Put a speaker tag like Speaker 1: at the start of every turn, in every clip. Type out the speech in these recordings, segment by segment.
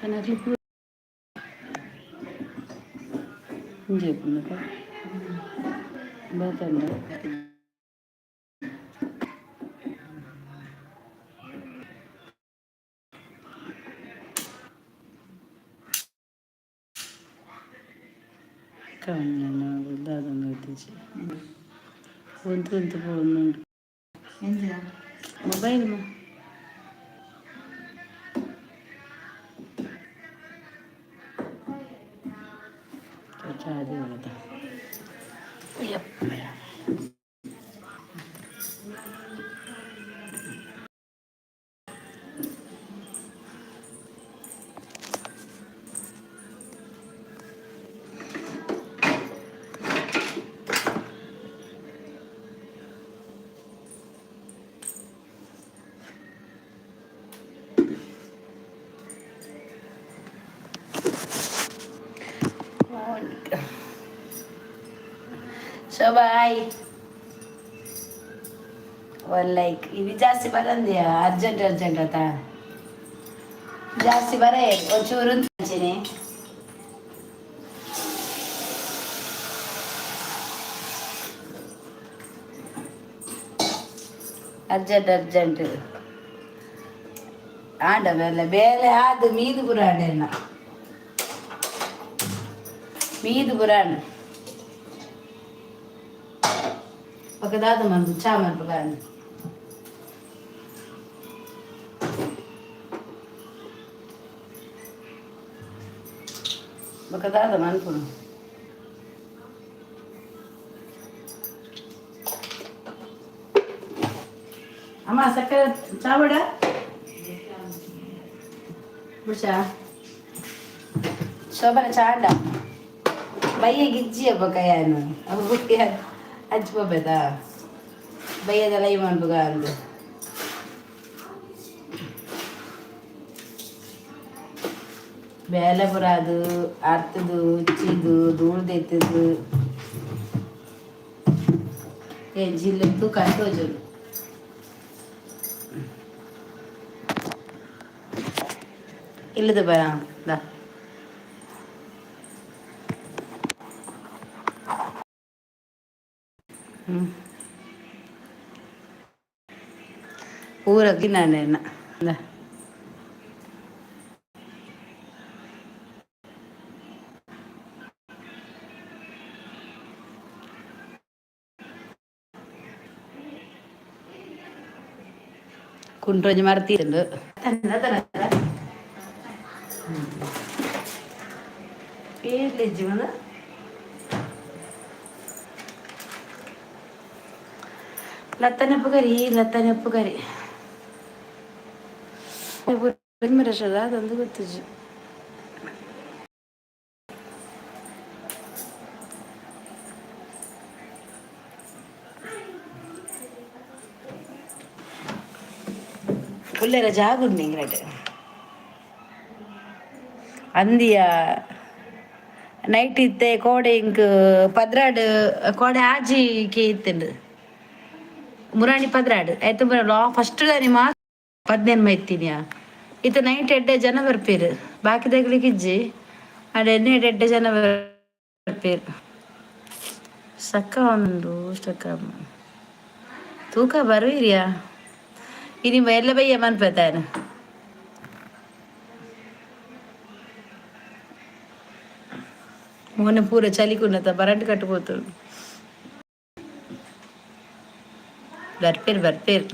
Speaker 1: ಅಕ್ಲು ಇಂಜೆ ಪುನಕ ಬಾತಂಡ ಕಣ್ಣನ ದಾದಂಗ ಗೊತ್ತಿಜ್ಜಿ ಒಂತು ಒಂತು ಪೋವೊಂದುಂಡು.
Speaker 2: ಎಂಚಿನ?
Speaker 1: ಮೊಬೈಲ್. ಚಾರ್ಜ್ ಉಳ್ಳದ. ಶೋಭಾಯ್, ಒನ್ ಲೈಕ್. ಇದು ಜಾಸ್ತಿ ಬರಂದಿಯ, ಅರ್ಜೆಂಟ್ ಅರ್ಜೆಂಟ್ ಆತ. ಜಾಸ್ತಿ ಬರ, ಒಂಚೂರು ಅಂಚಿನಿ. ಅರ್ಜೆಂಟ್ ಅರ್ಜೆಂಟ್ ಆಂಡ ಬೇಲೆ ಬೇಲೆ ಆದ್ ಮೀದು ಪುರಾಣ, ಮೀದು ಪುರಾಣ. ಬೊಕ ದಾದ ಮನ್ಪು? ಚಾ ಮನ್ಪುಗ. ಬೊಕ ದಾದ ಮನ್ಪುನು? ಅಮ್ಮ, ಸಕ್ಕರೆ ಚಾ ಬೇಡ ಬುಡ್ಚಾ? ಶೋಭನ ಚಾಂಡ ಬಯ್ಯ ಗಿಜ್ಜಿ ಹಬ್ಬ ಯಾನು ಅವು ಹಚ್ಕೋಬೇಕಾ? ಬಯ್ಯದ ಲೈ ಮನ್ಪುಗ ಅಂದು. ಬೇಲೆ ಪುರ ಅದು ಅರ್ತದು, ಉಚ್ಚಿದು, ಧೂಳು ದೆತ್ತದು. ಏ ಜಿಲ್ಲೆ ತೂಕ ತೋಜುಂಡು. ಇಲ್ಲದ ಬರ ದಾ. ಹ್ಞೂ, ಪೂರ ನಾನೇನ. ಕುಂಟ್ರೊಂಜಿ ಮರ್ತಿಂಡು. ಪೇರ್ಲೆಜ್ಜಿ ಮನ ಲತ್ತನೆಪ್ಪು ಕರಿ, ಲತ್ತನೆಪ್ಪು ಕರಿ ಅದೊಂದು ಗೊತ್ತಿಜ್ಜಿ. ಪುಲ್ಲೆರ ಜಾಗುಂಡು ಇಂಗ್ರಟ್ ಅಂದಿಯ. ನೈಟ್ ಇತ್ತೆ ಕೋಡೆ ಇಂಕ್ 12, ಕೋಡೆ ಆಜಿ ಕೆ ಇತ್ತುಂಡು. ಮುರಾಣಿ 12 ಆಯ್ತು. ಲಾ ಫಸ್ಟ್ ದಾನಿ ಮಾ 15 ಇತ್ತೀನಿಯಾ. ಇತ್ತೆ ನೈಟ್ ಎಡ್ಡೆ ಜನ ಬರ್ಪೇರು, ಬಾಕಿದಗ್ಲಿಕ್ಕೆ ಇಜ್ಜಿ. ಅಡೆ ಎಣ್ಣೆ ಎಡ್ಡೆ ಜನ ಬರ್ಪೇರು. ಸಕ್ಕ ಉಂಡು ಸಕ್ಕ ತೂಕ ಬರುವಿರಿಯಾ. ಇನಿ ಎಲ್ಲ ಬಯ್ಯ ಮನ್ಪತಾನ. ಮೊನ್ನೆ ಪೂರ ಚಳಿ ಕುನ್ನತ ಬರಂಟ್ ಕಟ್ಟುపోತು. ಬರ್ಪೇರು ಬರ್ಪೇರು.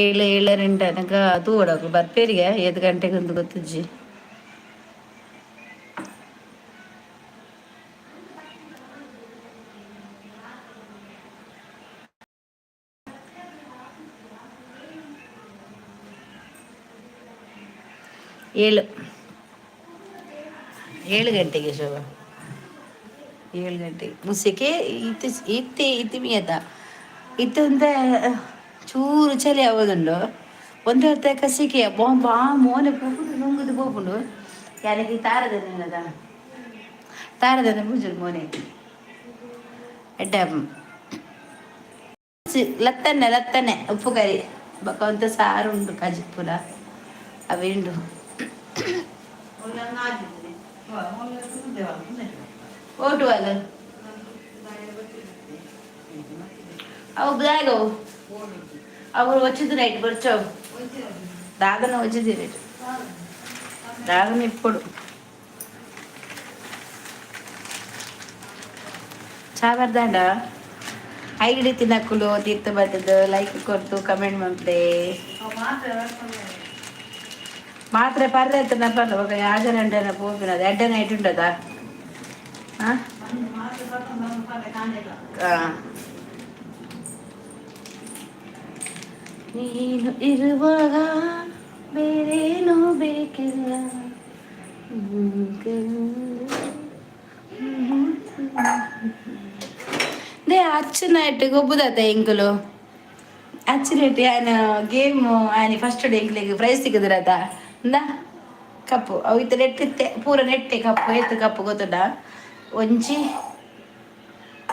Speaker 1: ಏಳು ಏಳರೆಂಟು ಅನಗ ತೂವಡಕು ಬರ್ಪೇರಿಗೆ. 7 ಗಂಟೆಗೆ ಒಂದು ಗೊತ್ತಿಜ್ಜಿ. ಏಳು ಏಳು ಗಂಟೆಗೆ ಶೋಭ, 7 ಗಂಟೆಗೆ. ಮುಸ್ಸೆಕೆ ಇತ್ತು ಇತ್ತೆ ಇತ್ತಿ ಮೀಯತ ಇತ್ತಂತ. ಚೂರು ಚಳಿ ಆವದುಂಡು. ಒಂದು ಅರ್ಥ ಕಸಿಕೆ ಬಾ ಮೋನೆ ಪೋಪುಂಡು, ನುಂಗುದು ಪೋಪುಂಡು. ಯಾರಿಗೆ ತಾರದನ್ನದ ತಾರದನ್ನ ಪೂಜೆ ಮೋನೆ ಎಡ್ಡೆ. ಲತ್ತನೆ ಲತ್ತನೆ ಉಪ್ಪು ಕರಿ ಬೊಕ ಒಂತೆ ಸಾರು ಉಂಡು ಕಜಿಪುಲ ಅವೆ ಉಂಡು. ಓಟು ಅಲ್ಲ ಅವು ಬ್ಯಾಗ್ ಅವು వచ్చింది రైట్ ಬರ್చావు దాదన వచ్చింది రైట్ దాదన ఇప్పుడు ಚಾ ಬರ್ದಾಂಡ. ಐಡಿ ತಿನ್ನಕ್ಕುಲು ತೀರ್ಥ ಬರ್ತದ. ಲೈಕ್ ಕೊರ್ತು ಕಮೆಂಟ್ ಮಾಡ್ದೆ ಮಾತ್ರೆ ಪರ್ರೆ ಎತ್ತನ ಪರ್ಲ ಬೊಕ ಯಾಜನ ಉಂಡನ ಪೋಪಿನ ಎಡ್ಡೆ ನೈಟ್ ಉಂಡದ. ಹಾಂ, ನೀನು ಇರುವಾಗ ಬೇರೇನೂ ಬೇಕಿಲ್ಲ. They ಅಚ್ಚುನೈಟ್ ಗೊಬ್ಬುದತ್ತ ಎಂಕುಲು ಅಚ್ಚುನೈಟ್ ಆಯ್ನ ಗೇಮ್ ಆಯ್ನ ಫಸ್ಟ್ ಡೇ ಎಂಕ್ಲೆಗ್ ಪ್ರೈಸ್ ಸಿಕ್ಕುದ್ರತ ಇಂದ ಕಪ್ಪು. ಅವು ಇತ್ತ ನೆಟ್ಟಿತ್ತೆ ಪೂರ ನೆಟ್ಟೆ ಕಪ್ಪು ಏತ್ ಕಪ್ಪು ಗೊತ್ತುಂಡ? ಒಂಜಿ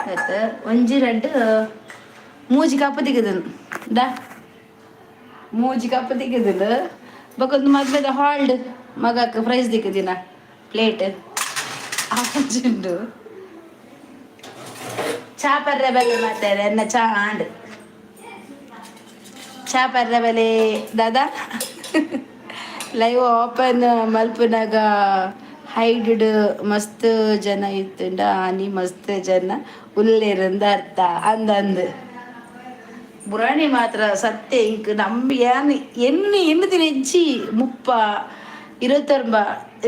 Speaker 1: ಗೊತ್ತ, ಒಂಜಿ ರಡ್ಡ್ ಮೂಜಿ ಕಪ್ಪು ತಿಕ್ಕುದುಂಡು ದಾ, ಮೂಜಿ ಕಪ್ಪು ತಿಕ್ಕುದುಂಡು. ಬೊಕೊಂದು ಮದ್ಮೆದ ಹಾಲ್ಡ್ ಮಗಕ್ ಪ್ರೈಸ್ ದಿಕ್ಕುದಿನ ಪ್ಲೇಟ್ ಆಂಜುಂಡು. ಚಾ ಪರ್ರೆ ಬಲೆ ಮಾತಾರೆ ಎನ್ನ ಚಾ ಆಂಡ್ ಚಾ ಪರ್ರೆ ಬಲೆ. ದಾದಾ ಲೈವ್ ಓಪನ್ ಮಲ್ಪುನಗ ಹೈಡ್ ಮಸ್ತ್ ಜನ ಇತ್ತುಂಡ ಆನಿ ಮಸ್ತ್ ಜನ ಉಲ್ಲೇರಂದ ಅರ್ಥ ಅಂದಂದು ಬುರಾಣಿ ಮಾತ್ರ ಸತ್ಯ. ಇಂಕ್ ನಮ್ಮ ಏನ್ ಎನ್ನು ಎನ್ನು ಹೆಚ್ಚಿ 30 29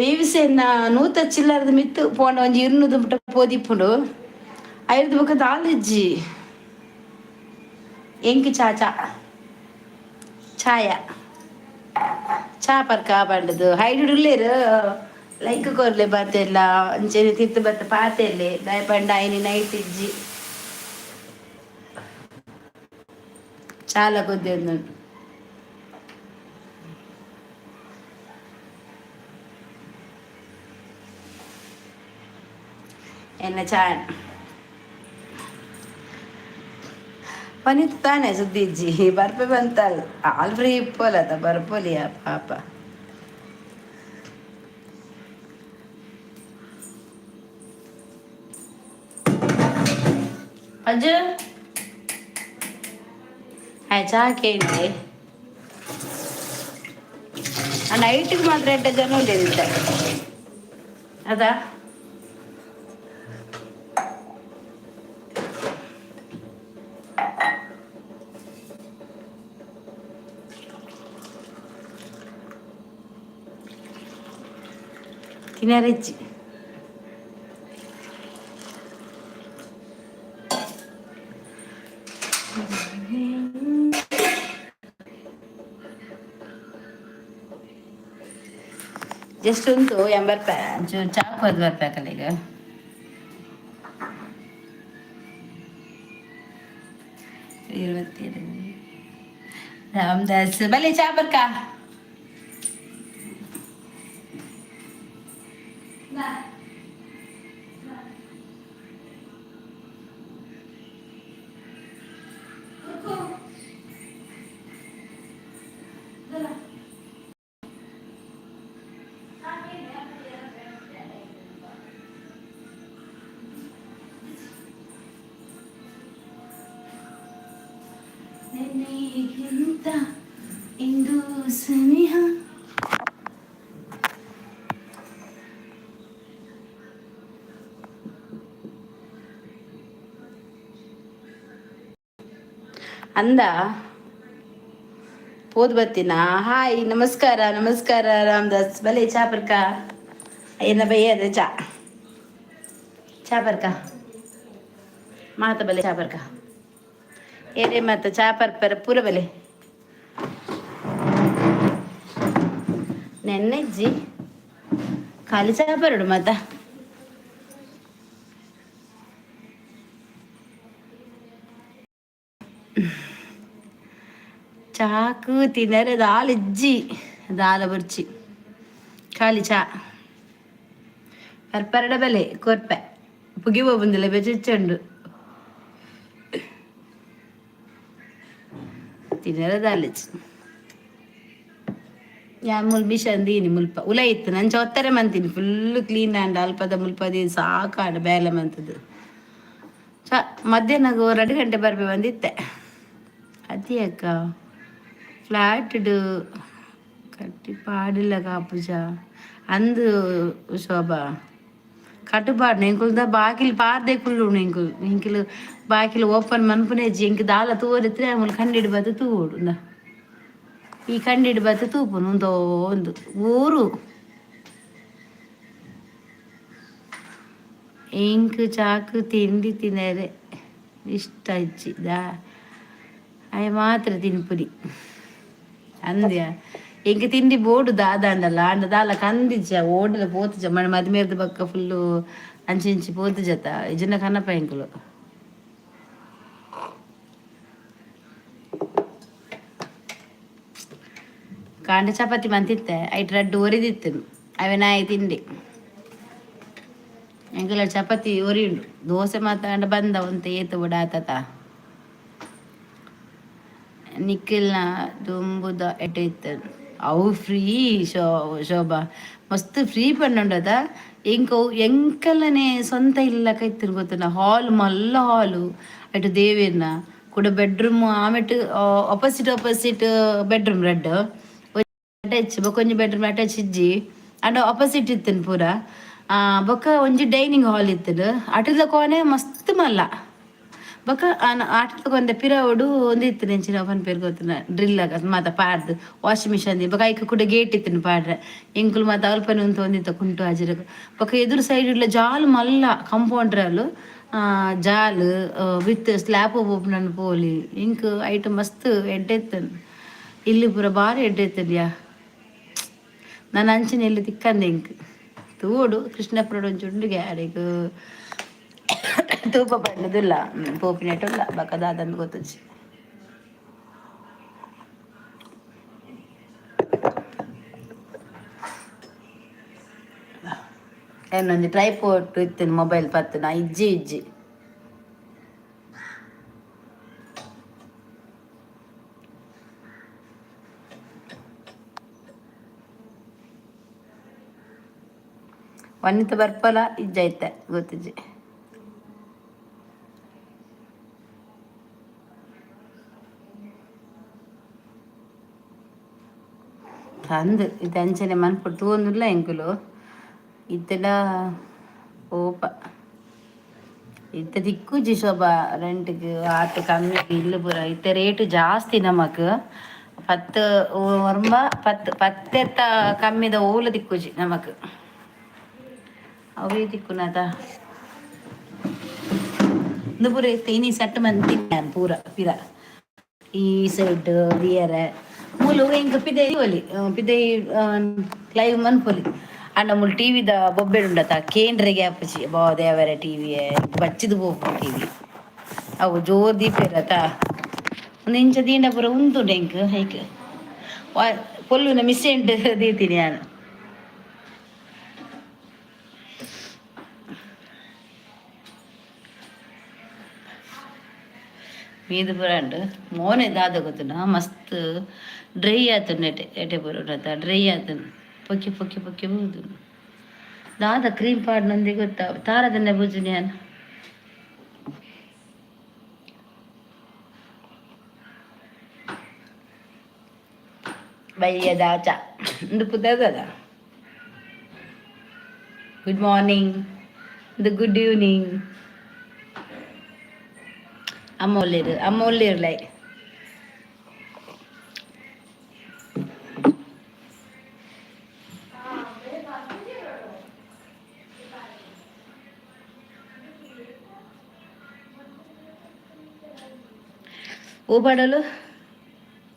Speaker 1: ವಿವಿಸೆನ್ನ ನೂತ ಚಿಲ್ಲರದ ಮಿತ್ತು ಪೋಂಡ ಒಂಜಿ 200 ಮುಟ್ಟ ಪೋದಿಪ್ಪುಂಡು. ಐದು ಬೊಕ ದಾಲಿಜ್ಜಿ. ಎಂಕ್ ಚಾ ಚಾ ಛಾಯ ಚಾ ಪರ್ಕ ಪಂಡದು. ಹೈಡ್ ಉಲ್ಲೇರು ಲೈಕ್ ಕೊರ್ಲೆ ಬಾತೆಲ್ಲ ಅಂಚೆನೆ ತಿತ್ತು ಬತ್ತ ಪಾತೆಲ್ಲೆ ದಾಯ ಪಂಡ ಐನಿ ನೈಟ್ ಇಜ್ಜಿ ಚಾಲ ಕೊದ್ದೆಂದು. ಎನ್ನ ಚಾ ಪನಿತ್ ತಾನೆ ಸುದ್ದಿ ಇಜ್ಜಿ ಬರ್ಪೆ ಬಂತಲ್ ಆಲ್ ಫ್ರೀ ಇಪ್ಪೋಲತ ಬರ್ಪೊಲಿಯ ಪಾಪ. ಅಜ್ಜು ಹಾಯ್ ಚಾ ಕೇಳಿ. ಆ ನೈಟಿಗೆ ಮಾತ್ರ ಎಡ್ಡೆ ಜನ ಉಂಟು ಅದಾ. ತಿನ್ನರಿಜ್ಜಿ ಜಸ್ಟ್ ಉಂಟು 80 ರೂಪಾಯಿ. ಒಂಚೂರು ಚಾಕು ಅದು ಬರ್ಬೇಕಲ್ಲ ಈಗ. 27 ರಾಮದಾಸ್ ಬಲೆ ಚಾ ಬರ್ಕ. ನಿನ್ನೆಗಿಂತ ಇಂದು ಸ್ನೇಹ. ಅಂದ ಪೋದ್ ಬತ್ತೀನಾ. ಹಾಯ್, ನಮಸ್ಕಾರ ನಮಸ್ಕಾರ ರಾಮದಾಸ್. ಬಲೆ ಚಾ ಪರ್ಕ ಏನ ಬಯ್ಯದ ಚಾ ಚಾ ಪರ್ಕ ಮಾತ ಬಲೆ ಚಾ ಪರ್ಕ ಏನೇ ಮತ್ತೆ ಚಾ ಪರ್ಪರ ಪೂರ ಬಲೆ ನೆನ್ನೆಜ್ಜಿ ಖಾಲಿ ಚಾ ಪರಡು ಮತ್ತ. ಚಾಕು ತಿನ್ನರೆ ದಾಲ್ ಇಜ್ಜಿ ದಾಲ ಬುರ್ಚಿ ಖಾಲಿ ಚಾ ಪರ್ಪರಡ ಬಲೆ ಕೊರ್ಪೆ ಪುಗಿ ಬಂದಿಲ್ಲ ಬೆಚ್ಚುಂಡು. ತಿನ್ನರ ದಾಲಜಿ. ಯಾನ್ ಮುಲ್ ಮಿಷನ್ ದೀನಿ ಮುಲ್ಪ ಉಲ ಇತ್ತು ನಂಚ ಒತ್ತರೆ ಮಂತೀನಿ ಫುಲ್ ಕ್ಲೀನ್ ಆಂಡ್ ಅಲ್ಪದ ಮುಲ್ಪದಿ ಸಾಕಾಂಡ್ ಬೇಲೆ ಮಂತದು. ಚ ಮಧ್ಯಾಹ್ನ 2 ಗಂಟೆ ಬರ್ಪೆ ಬಂದಿತ್ತೆ. ಅದೇ ಅಕ್ಕ, ಫ್ಲಾಟ್ಡ್ ಕಟ್ಟಿ ಪಾಡಿಲ್ಲ ಕಾಪುಜ ಅಂದು ಶೋಭಾ. ಕಟ್ಟುಪಾಡ್ನ ಎಂಕುಲ್ದ ಬಾಕಿಲ್ ಪಾರ್ದೆ ಕುಲ್ಲುನು. ಎಂಕುಲು ಎಂಕುಲು ಬಾಕಿಲ್ ಓಪನ್ ಮನ್ಪುನೆಜ್ಜಿ. ಎಂಕ್ ದಾಲ ತೂವರಿತ್ರೆ ಅಮುಲು ಕಂಡಿಡ್ ಬತ್ತು ತೂವೊಡು. ಇಂದ ಈ ಕಂಡಿಡ್ ಬತ್ತು ತೂಪುನು. ಉಂದೋ ಒಂದು ಊರು. ಎಂಕ್ ಚಾಕು ತಿಂಡಿ ತಿನ್ನರೆ ಇಷ್ಟ ಇಜ್ಜಿ ದಾ ಅಯ್ ಮಾತ್ರ ತಿನ್ಪುನಿ ಅಂದ್ಯ. ಎಂಕ್ ತಿಂಡಿ ಬೋಡು ದಾದಾಂಡಲ ಆಂಡ ದಾಲ ಕಂದಿಜ್ಜ ಓಡಲ ಪೋತುಜ. ಮಣ ಮದಿಮೆರ್ದ ಬಕ್ಕ ಫುಲ್ಲು ಅಂಚಿ ಇಂಚಿ ಪೋತುಜತ. ಇಜ್ಜಿಂಡ ಕನಪ ಎಂಕುಲು. ಕಾಂಡೆ ಚಪಾತಿ ಮಂತಿತ್ತೆ. ಐಟ್ ರಡ್ಡ್ ಒರಿದಿತ್ತು, ಅವೆ ನಾಯಿ ತಿಂಡಿ. ಎಂಕುಲ ಚಪಾತಿ ಒರಿಯುಂಡು, ದೋಸೆ ಮಾತ ಬಂದ ಒಂತೆ ಏತು ಬುಡಾತತ. ನಿಖಿಲ್ನ ದುಂಬುದ ಎಡ್ಡೆ ಇತ್ತು ಅವು ಫ್ರೀ. ಶೋಭಾ ಮಸ್ತ್ ಫ್ರೀ ಪಂಡುಂಡದ. ಎಂಕ್ ಎಂಕಲನೆ ಸ್ವಂತ ಇಲ್ಲ ಕೈತಿರ್ ಗೊತ್ತುಂಡ. ಹಾಲ್ ಮಲ್ಲ ಹಾಲು, ಅటు ದೇವಿರ್ನ ಕುಡ ಬೆಡ್ರೂಮ್, ಆಮೆಟ್ ಆಪೋಸಿಟ್ ಆಪೋಸಿಟ್ ಬೆಡ್ರೂಮ್ ರಡ್ಡ್ ಅಟ್ಯಾಚ್, ಬೊಕ ಒಂಜಿ ಬೆಡ್ರೂಮ್ ಅಟ್ಯಾಚ್ ಇಜ್ಜಿ ಅಂಡ ಆಪೋಸಿಟ್ ಇತ್ತನ್ ಪೂರ. ಬೊಕ ಒಂಜಿ ಡೈನಿಂಗ್ ಹಾಲ್ ಇತ್ತುಂಡು. ಅಟದ ಕೋಣೆ ಮಸ್ತ್ ಮಲ್ಲ. ಬೊಕ ಆಟದ ಕೊಂದೆ ಪಿರವುಡು ಒಂದು ಇತ್ತು, ಎಂಚಿನ ಪನ್ಪೆರ್ ಗೊತ್ತುಂಡ, ಡ್ರಿಲ್ ಮಾತ ಪಾಡ್ದು ವಾಷಿಂಗ್ ಮಿಷನ್. ಬೊಕ ಐಕ್ ಕೂಡ ಗೇಟ್ ಇತ್ತುಂಡು ಪಾಡ್ರೆ. ಎಂಕುಲು ಮಾತ ಅಲ್ಪನೆ ಉಂತು ಒಂದಿತ್ತ ಕುಂಟು ಹಾಜಿರಗ್. ಬೊಕ ಎದುರು ಸೈಡ್ ಇಡ್ಲ ಜಾಲ್ ಮಲ್ಲ ಕಂಪೌಂಡರ್ ಅಲು ಜಾಲ್ ವಿತ್ ಸ್ಲ್ಯಾಪ್ ಪೋಪುನನ್ ಪೋಲಿ. ಎಂಕ್ ಐಟ್ ಮಸ್ತ್ ಎಡ್ಡೆ ಇತ್ತುಂಡು. ಇಲ್ಲಿ ಪೂರ ಬಾರಿ ಎಡ್ಡೆ ಇತ್ತುಂಡ್ಯಾ. ನಾನು ಅಂಚಿನ ಇಲ್ಲಿ ತಿಕ್ಕಂದೆ ಎಂಕ್ ತೂಡು. ಕೃಷ್ಣಪುರಡು ಒಂಚಿ ಉಂಡುಗೆ ಅಡೆಗ್ ತೂಪ ಪಂಡುದಿಲ್ಲ ಪೋಪಿನೆಟುಲ್ಲ. ಬೊಕ ದಾದಂದ್ ಗೊತ್ತುಜ್ಜಿ. ಏನೊಂಜಿ ಟ್ರೈಪೋಡ್ ಇತ್ತಿನ ಮೊಬೈಲ್ ಪತ್ತುನ ಇಜ್ಜಿ ಇಜ್ಜಿ. ವನಿತ ಬರ್ಪಲ ಇಜ್ಜ ಐತೆ ಗೊತ್ತಿಜ್ಜಿ. ಅಂದ್ ಇದು ಅಂಚನೆ ಮನ್ಪುಡು ತೂವೊಂದುಲ್ಲ ಎಂಕುಲು. ಇತ್ತೆಡ ಓಪ ಇತ್ತೆ ತಿಕ್ಕುಜಿ ಶೋಭಾ ರೆಂಟ್ಗ್ ಆತ್ ಕಮ್ಮಿ ಇಲ್ಲು ಪೂರ. ಇತ್ತೆ ರೇಟ್ ಜಾಸ್ತಿ ನಮಕ್. ಪತ್ತು ಒರ್ಂಬ ಪತ್ತು ಪತ್ತೆತ್ತ ಕಮ್ಮಿದ ಓಲು ತಿಕ್ಕುಜಿ ನಮಕ್. ಅವೇ ತಿಕ್ಕುನದ ಇಂದು ಪೂರ. ಇತ್ತೆ ಇನಿ ಸೆಟ್ ಮಂತಿನಿ ಪೂರ ಪಿರ ಈ ಸೈಡ್ ದಿಯರೆ. ಮೂಲು ಎಂಕ್ ಪಿದೈ ಒಲಿ ಪಿದೈ ಲೈವ್ ಮನ್ಪೊಲಿ. ಅಂಡ ಮೂಲು ಟಿವಿದ ಬೊಬ್ಬೆಡ್ ಉಂಡತ, ಕೇಂಡ್ರೆಗೆ ಆಪುಜಿ. ಬಾ ದೇವರೆ, ಟಿವಿ ಬಚ್ಚಿದ್ ಪೋಪುಂಡು ಟಿವಿ. ಅವು ಜೋರ್ ದೀಪೆರತ. ಒಂದು ಇಂಚ ದೀಂಡ ಪೂರ ಉಂತುಂಡು ಎಂಕ್. ಐಕ್ ಪೊಲ್ಲುನ ಮಿಸ್ಸೆಂಟ್ ದೀತೀನಿ ಯಾನ್. ಮೀದು ಪೂರ ಉಂಡು. ಮೋನೆ ದಾದ ಗೊತ್ತುಂಡ, ಮಸ್ತ್ ಡ್ರೈ ಆತುಂಡು. ಎಟೆ ಎಟೆ ಪೂರ ಉಂಡತ, ಡ್ರೈ ಆತುಂಡು. ಪೊಕ್ಕೆ ಪೊಕ್ಕೆ ಪೊಕ್ಕೆ ಹೋದು. ದಾದ ಕ್ರೀಮ್ ಪಾಡ್ನಂದಿ ಗೊತ್ತಾ? ತಾರದನ್ನೇ ಬುಜುನಿ ಯಾನ್. ಬಯ್ಯದ ಚ ಇಂದು ಪುದದ. ಗುಡ್ ಮಾರ್ನಿಂಗ್, ಇದು ಗುಡ್ ಈವ್ನಿಂಗ್. ಅಮ್ಮ ಒಲ್ಲೇರು, ಅಮ್ಮ ಒಲ್ಲೇರ್ಲೈ. ಓ ಪಾಡಲು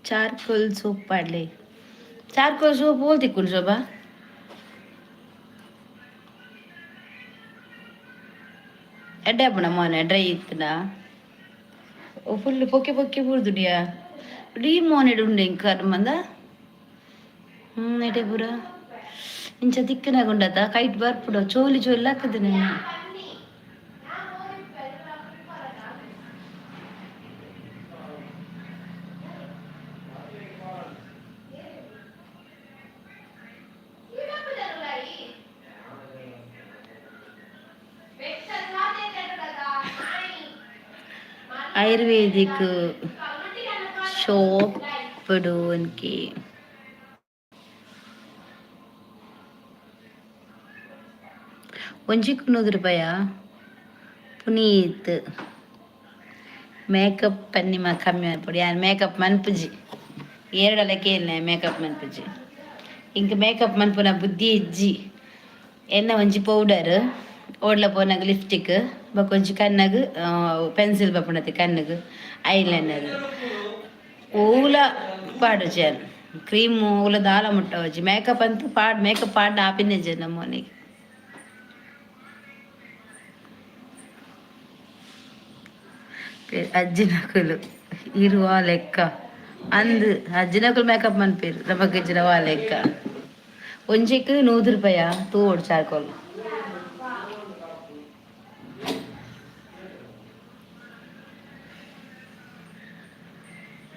Speaker 1: ಚಾರ್ಕೋಲ್ ಸೋಪ್ ಪಾಡ್ಲೆ. ಚಾರ್ಕೋಲ್ ಸೋಪ್ ಓಲ್ ತಿಕ್ಕುಂಡು ಶೋಭಾ? ಎಡ್ಡೆ ಆಪುಂಡ ಮೋನೆ ಡ್ರೈ ಇತ್ತುಂಡ? ಫುಲ್ ಪೊಕ್ಕೆ ಪೊಕ್ಕೆ ಬೂರ್ದುಡಿಯಾ. ಇಡೀ ಮೋನೆಡ್ ಉಂಡು ಎಂಕ್ ಕರ್ಮಂದ. ಎಡೆ ಪೂರ ಇಂಚ ತಿಕ್ಕನಾಗ ಉಂಡತ, ಕೈಟ್ ಬರ್ಪುಡು ಚೋಲಿ ಚೋಲಿ ಹಾಕುದು ನಾನು. ಆಯುರ್ವೇದಿಕ್ ಶೋಪ್ ಉನ್ಕಿ. ಒಂಜಿಕ್ 100 ರೂಪಾಯ. ಪುನೀತ್ ಮೇಕಪ್ ಪನ್ನಿಮ ಕಮ್ಮಿ ಮನ್ಪೊಡು. ಯಾನ್ ಮೇಕಪ್ ಮನ್ಪುಜಿ. ಏರ್ಡಲ ಕೇನ್ಲೆ, ಮೇಕಪ್ ಮನ್ಪುಜಿ. ಇಂಕ್ ಮೇಕಪ್ ಮನ್ಪುನ ಬುದ್ಧಿ ಇಜ್ಜಿ. ಎನ್ನ ಒಂಜಿ ಪೌಡರ್, ಓಡ್ಲ ಪೋನಾಗ ಲಿಪ್ಸ್ಟಿಕ್, ಬೊಕ ಒಂಜಿ ಕಣ್ಣಗ್ ಪೆನ್ಸಿಲ್ ಬಪ್ಪುಂಡತೆ, ಕಣ್ಣಗ್ ಐಲೈನರ್ ಓಲ ಪಾಡುಜಿ ಯಾನ್. ಕ್ರೀಮ್ ಓಲ ದಾಲ ಮುಟ್ಟವಜಿ. ಮೇಕಪ್ ಅಂತೂ ಪಾಡ್, ಮೇಕಪ್ ಪಾಡ್ನ ಆಪಿನೆಜೆ ನಮ್ಮನಿಗೆ. ಅಜ್ಜಿನಕುಲು ಇರುವ ಲೆಕ್ಕ ಅಂದ್, ಅಜ್ಜಿನಕುಲು ಮೇಕಪ್ ಮನ್ಪೇರು, ನಮಕ್ ವಾ ಲೆಕ್ಕ. ಒಂಜೆಕ್ 100 ರೂಪಾಯ ತೂವೊಡು ಚಾರ್ಕೋಲ್.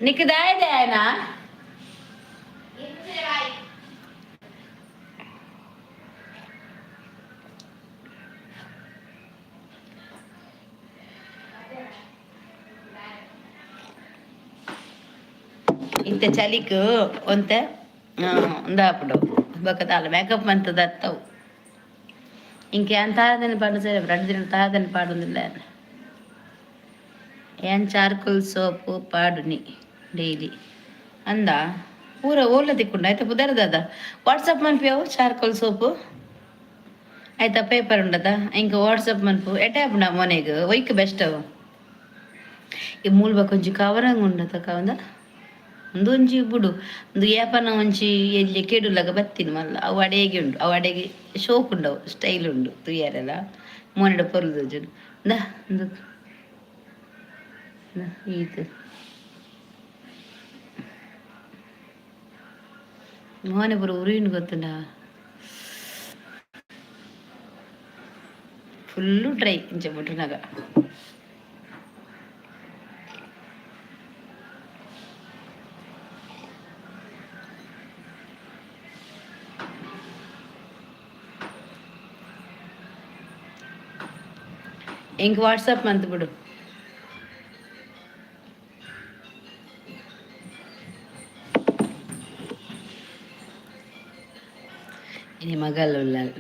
Speaker 1: ನಿಕ್ ದಾಯೆ ಆಯನಾ? ಇತ್ತೆ ಚಲಿಕ್ ಒಂತೆ ಉಂದಾಪುಂಡು. ಬೊಕ ದಾಲ ಮೇಕಪ್ ಮಂತದ ಅತ್ತವು. ಇಂಕ್ ಯಾನ್ ತಾರದನೆ ಪಾಡು ಸರಿ, 2 ದಿನ ತಾರದನೆ ಪಾಡೊಂದಿಲ್ಲ. ಯಾನ್ ಚಾರ್ಕೋಲ್ ಸೋಪು ಪಾಡುನಿ ಡೈಲಿ ಅಂದ. ಪೂರ ಓಲ ತಿಕ್ಕುಂಡು ಆಯ್ತಾ? ಪುದರ್ ದಾದ? ವಾಟ್ಸಪ್ ಮನ್ಪಿಯವು. ಚಾರ್ಕೋಲ್ ಸೋಪು ಆಯ್ತಾ? ಪೇಪರ್ ಉಂಡದ? ಇಂಕ ವಾಟ್ಸಪ್ ಮನ್ಪು. ಎಡ್ಡೆ ಆಪುಂಡ ಮೋನೆಗ್? ಒಯ್ಕ್ ಬೆಸ್ಟ್ ಅವು. ಈ ಮೂಲ್ ಬೊಕ ಒಂಜಿ ಕವರಂಗ್ ಉಂಡತ ಕವಂದ. ಉಂದು ಒಂಜಿ ಬುಡು, ಉಂದು ಏಪನ ಒಂಜಿ ಎಲ್ಯ ಕೆಡುಲಗ ಬತ್ತಿನ ಮಲ್ಲ. ಅವು ಅಡೇಗೆ ಉಂಡು, ಅವು ಅಡೆಗೆ ಶೋಕ್ ಉಂಡು, ಅವು ಸ್ಟೈಲ್ ಉಂಡು ತೂಯರೆಲ. ಮೋನೆಡ ಪೊರ್ಲು ತೋಜುಂಡು. ಇಂದಾ, ಉಂದು ಈತ್ ಮೋನೆ ಪೂರ ಉರಿಯುಂಡು, ಗೊತ್ತುಂಡಾ? ಫುಲ್ಲು ಡ್ರೈ ಇಂಚ ಮುಟ್ಟುನಗ. ಇಂಕ್ ವಾಟ್ಸಪ್ ಮಂತ್ ಬಿಡು. ಇನಿ ಮಗಲ್ ಉಲ್ಲಲ್.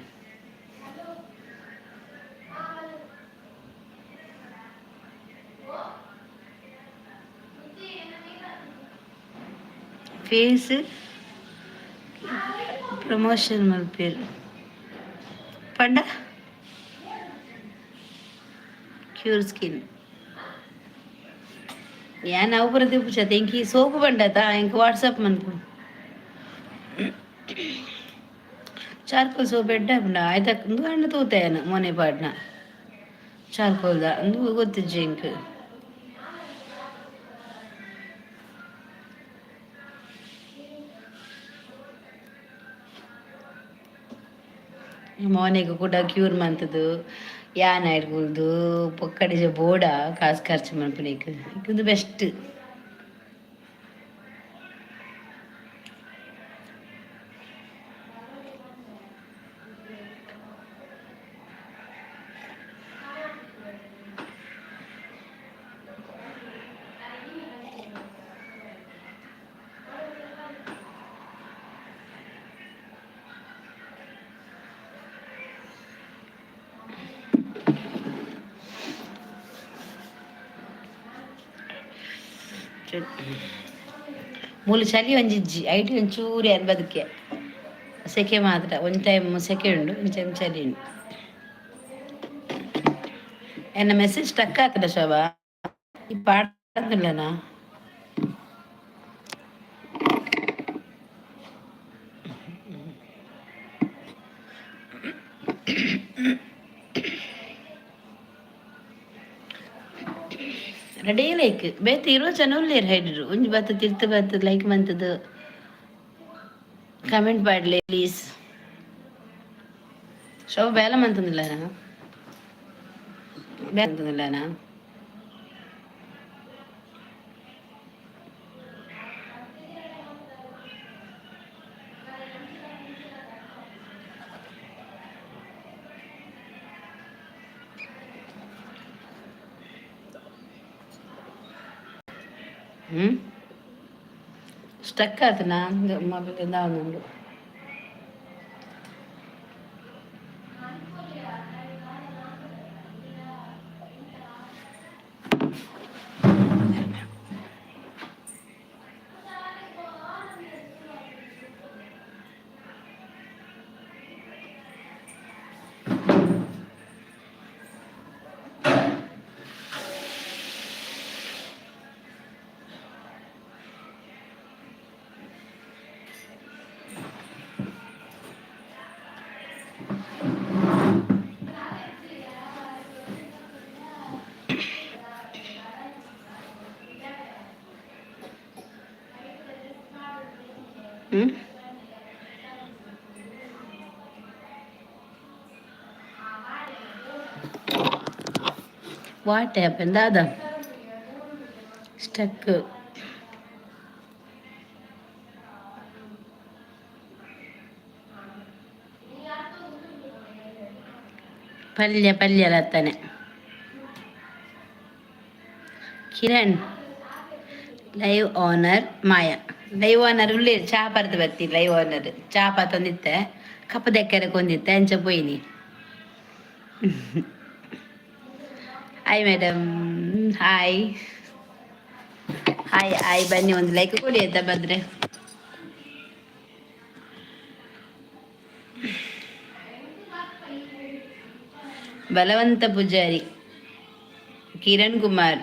Speaker 1: ಫೇಸ್ ಪ್ರಮೋಷನ್ ಮಲ್ಪೇರು ಪಂಡ ಕ್ಯೂರ್ ಸ್ಕಿನ್. ಯಾನ್ ಅವು ಪೂರ ತಿಪ್ಪುಜತೆ. ಇಂಕ್ ಈ ಸೋಪು ಬಂಡತ, ಇಂಕ್ ವಾಟ್ಸಪ್ ಮನ್ಪು. ಚಾರ್ಕೋಲ್ ಸೋಪ್ ಎಡ್ಡೆ ಆಪುಂಡ ಆಯ್ತ? ಉಂದು ಆಂಡ ತೂತೆ ಯಾನ್ ಮೋನೆ ಪಾಡ್ನ ಚಾರ್ಕೋಲ್ದ. ಉಂದು ಗೊತ್ತಿಜ್ಜಿ ಇಂಕ್. ಮೋನೆಗ್ ಕೂಡ ಕ್ಯೂರ್ ಮಂತುದು ಯಾನ್ ಐಟ್ ಕುಲ್ದು ಪೊಕ್ಕಡಿಜ ಬೋಡ ಕಾಸು ಖರ್ಚು ಮನ್ಪುನೇಕ್. ಉಂದು ಬೆಸ್ಟ್. ಮೂಲು ಚಳಿ ಒಂಜಿಜ್ಜಿ, ಐಟ್ ಒಂಚೂರು ಯಾನ್ ಬದುಕೆ. ಸೆಕೆ ಮಾತ್ರ, ಒಂಜಿ ಟೈಮ್ ಸೆಕೆ ಉಂಡು, ಒಂಜಿ ಟೈಮ್ ಚಳಿ ಉಂಡು. ಎನ್ನ ಮೆಸೇಜ್ ಸ್ಟಕ್ ಆತದ ಶೋಭಾ? ಈ ಪಾಡಂದಿಲ್ಲನಾ? ರೆಡಿ ಲೈಕ್ ಬೇತೆ ಇರುವ ಜನ ಉಲ್ಲೇರು ಹೈಡ್ರು. ಒಂಜಿ ಬತ್ತ ತಿರ್ತು ಬತ್ತ ಲೈಕ್ ಮಂತದು ಕಮೆಂಟ್ ಪಾಡ್ಲೆ ಪ್ಲೀಸ್. ಶೋಭ ಬೇಲೆ ಮಂತಂದಿಲ್ಲನಾ? ಬೇಲೆ ಮಂತಂದಿಲ್ಲನಾ? ಹ್ಞೂ, ಸ್ಟಕ್ ಆತನಾ ಮೊಬೈಲ್? ಉಂಡು. ಹ್ಞೂ, what happen Dada? Stuck. ಪಲ್ಯ ಪಲ್ಯ ಲತ್ತನೆ. ಕಿರಣ್ ಲೈವ್ ಓನರ್, ಮಾಯಾ ಲೈವ್ ಓನರ್ ಉಳ್ಳೇರು. ಚಾ ಪರ್ದು ಬರ್ತಿ. ಲೈವ್ ಓನರ್ ಚಾ ಪತ್ತೊಂದಿತ್ತೆ, ಕಪ್ಪು ದೆಕ್ಕರೆ ಕೊಂದಿತ್ತೆ, ಅಂಚ ಪೋಯಿನಿ. Hi madam, hi hi hi. ಬನ್ನಿ, ಒಂದು ಲೈಕ್ ಕೊಡಿ ಆಯ್ತಾ ಬಂದ್ರೆ. Balavanta Pujari, Kiran Kumar,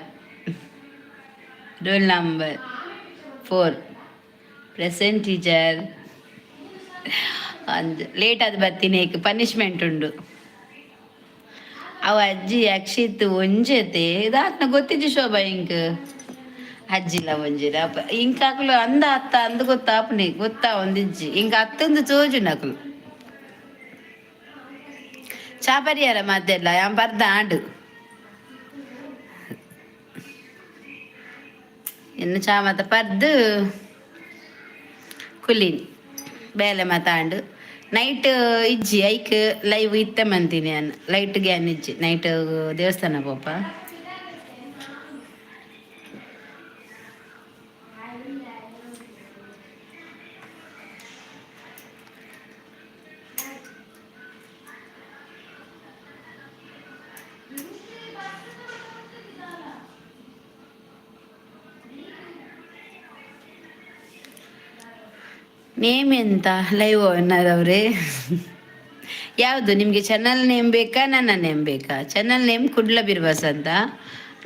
Speaker 1: roll number 4, present teacher. ಒಂದು ಲೇಟ್ ಆದ್ ಬರ್ತೀನಿ, ಪನಿಷ್ಮೆಂಟ್ ಉಂಡು. ಅವ ಅಜ್ಜಿ ಅಕ್ಷಿತ್ ಒಂಜೆತೆ ಇದಾತ್ನ ಗೊತ್ತಿಜ್ಜಿ ಶೋಭಾ. ಇಂಕ್ ಅಜ್ಜಿಲ ಒಂಜಿರ ಇಂಕ ಅಕ್ಲು ಅಂದ ಅತ್ತ ಅಂದ್ ಗೊತ್ತಾಪುನಿ ಗೊತ್ತಾ ಒಂದಿಜ್ಜಿ. ಇಂಕ ಅತ್ತಂದು ಚೋಜುನ ಅಕ್ಲು. ಚಾ ಪರಿಯಾರ ಮದ್ದೆಲ್ಲ ಯಾನ್ ಬರ್ದ ಆಂಡು. ಇನ್ನು ಚಾ ಮತ್ತ ಪರ್ದು ಕುಲ್ಲಿನಿ. ಬೇಲೆ ಮಾತಾಂಡು. ನೈಟ್ ಇಜ್ಜಿ, ಐಕ್ ಲೈವ್ ಇತ್ತೆ ಮಂತೀನಿ ನಾನು. ಲೈಟ್ ಗ್ಯಾನ್ ಇಜ್ಜಿ, ನೈಟ್ ದೇವಸ್ಥಾನ ಪೋಪ. ನೇಮ್ ಎಂತ ಲೈವ್ ಅವರೇ? ಯಾವುದು ನಿಮಗೆ ಚಾನಲ್ ನೇಮ್ ಬೇಕಾ, ನನ್ನ ನೇಮ್ ಬೇಕಾ? ಚಾನಲ್ ನೇಮ್ ಕುಡ್ಲ ಬಿರ್ವಾಸ್ ಅಂತ.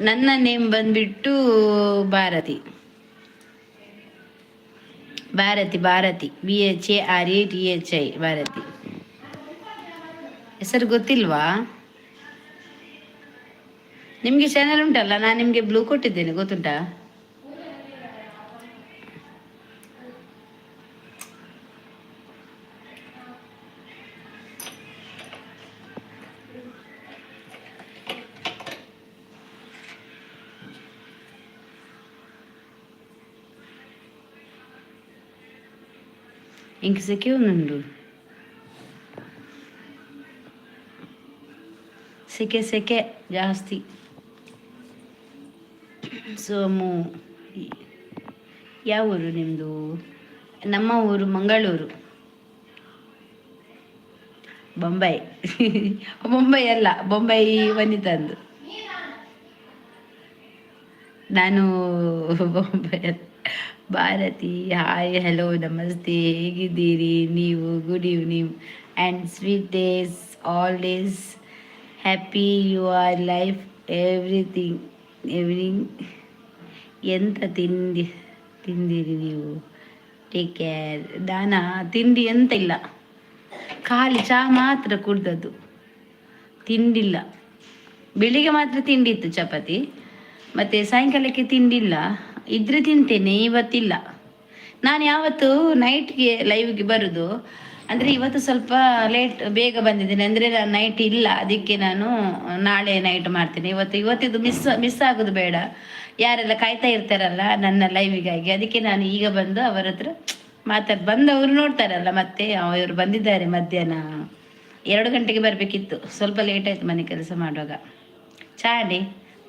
Speaker 1: ನನ್ನ ನೇಮ್ ಬಂದ್ಬಿಟ್ಟು ಭಾರತಿ, ಭಾರತಿ, ಭಾರತಿ, BHARATHI, Bharati. ಹೆಸರು ಗೊತ್ತಿಲ್ವಾ ನಿಮಗೆ? ಚಾನಲ್ ಉಂಟಲ್ಲ, ನಾನು ನಿಮಗೆ ಬ್ಲೂ ಕೊಟ್ಟಿದ್ದೇನೆ, ಗೊತ್ತುಂಟಾ? ಇಂಕ್ ಸೆಕೆ ಉಂಡು, ಸೆಕೆ ಸೆಕೆ ಜಾಸ್ತಿ. ಸೋಮು, ಯಾವ ಊರು ನಿಮ್ಮದು? ನಮ್ಮ ಊರು ಮಂಗಳೂರು. ಬೊಂಬೈ, ಬೊಂಬೈ ಅಲ್ಲ, ಬೊಂಬೈ ವನಿತಂದು. ನಾನು ಬೊಂಬೈ. ಭಾರತಿ, ಹಾಯ್, ಹಲೋ, ನಮಸ್ತೆ. ಹೇಗಿದ್ದೀರಿ ನೀವು? Good evening and sweet days, all days happy you are life everything evening. ಎಂತ ತಿಂಡಿ ತಿಂದಿರಿ ನೀವು? Take care. ದಾನ ತಿಂಡಿ ಎಂತ ಇಲ್ಲ, ಖಾಲಿ ಚಹಾ ಮಾತ್ರ ಕುಡ್ದದ್ದು, ತಿಂಡಿಲ್ಲ. ಬೆಳಿಗ್ಗೆ ಮಾತ್ರ ತಿಂಡಿ ಇತ್ತು, ಚಪಾತಿ. ಮತ್ತು ಸಾಯಂಕಾಲಕ್ಕೆ ತಿಂಡಿಲ್ಲ. ಇದ್ರೆ ತಿಂತೇನೆ, ಇವತ್ತಿಲ್ಲ. ನಾನು ಯಾವತ್ತು ನೈಟ್ಗೆ ಲೈವ್ಗೆ ಬರೋದು. ಅಂದರೆ ಇವತ್ತು ಸ್ವಲ್ಪ ಲೇಟ್, ಬೇಗ ಬಂದಿದ್ದೇನೆ. ಅಂದರೆ ನಾನು ನೈಟ್ ಇಲ್ಲ, ಅದಕ್ಕೆ ನಾನು ನಾಳೆ ನೈಟ್ ಮಾಡ್ತೇನೆ. ಇವತ್ತು ಇವತ್ತಿದು ಮಿಸ್ ಮಿಸ್ ಆಗೋದು ಬೇಡ. ಯಾರೆಲ್ಲ ಕಾಯ್ತಾ ಇರ್ತಾರಲ್ಲ ನನ್ನ ಲೈವಿಗಾಗಿ, ಅದಕ್ಕೆ ನಾನು ಈಗ ಬಂದು ಅವರ ಹತ್ರ ಮಾತಾಡಿ, ಬಂದವರು ನೋಡ್ತಾರಲ್ಲ ಮತ್ತೆ, ಇವರು ಬಂದಿದ್ದಾರೆ. ಮಧ್ಯಾಹ್ನ 2 ಗಂಟೆಗೆ ಬರಬೇಕಿತ್ತು, ಸ್ವಲ್ಪ ಲೇಟ್ ಆಯಿತು ಮನೆ ಕೆಲಸ ಮಾಡುವಾಗ. ಚಾಡಿ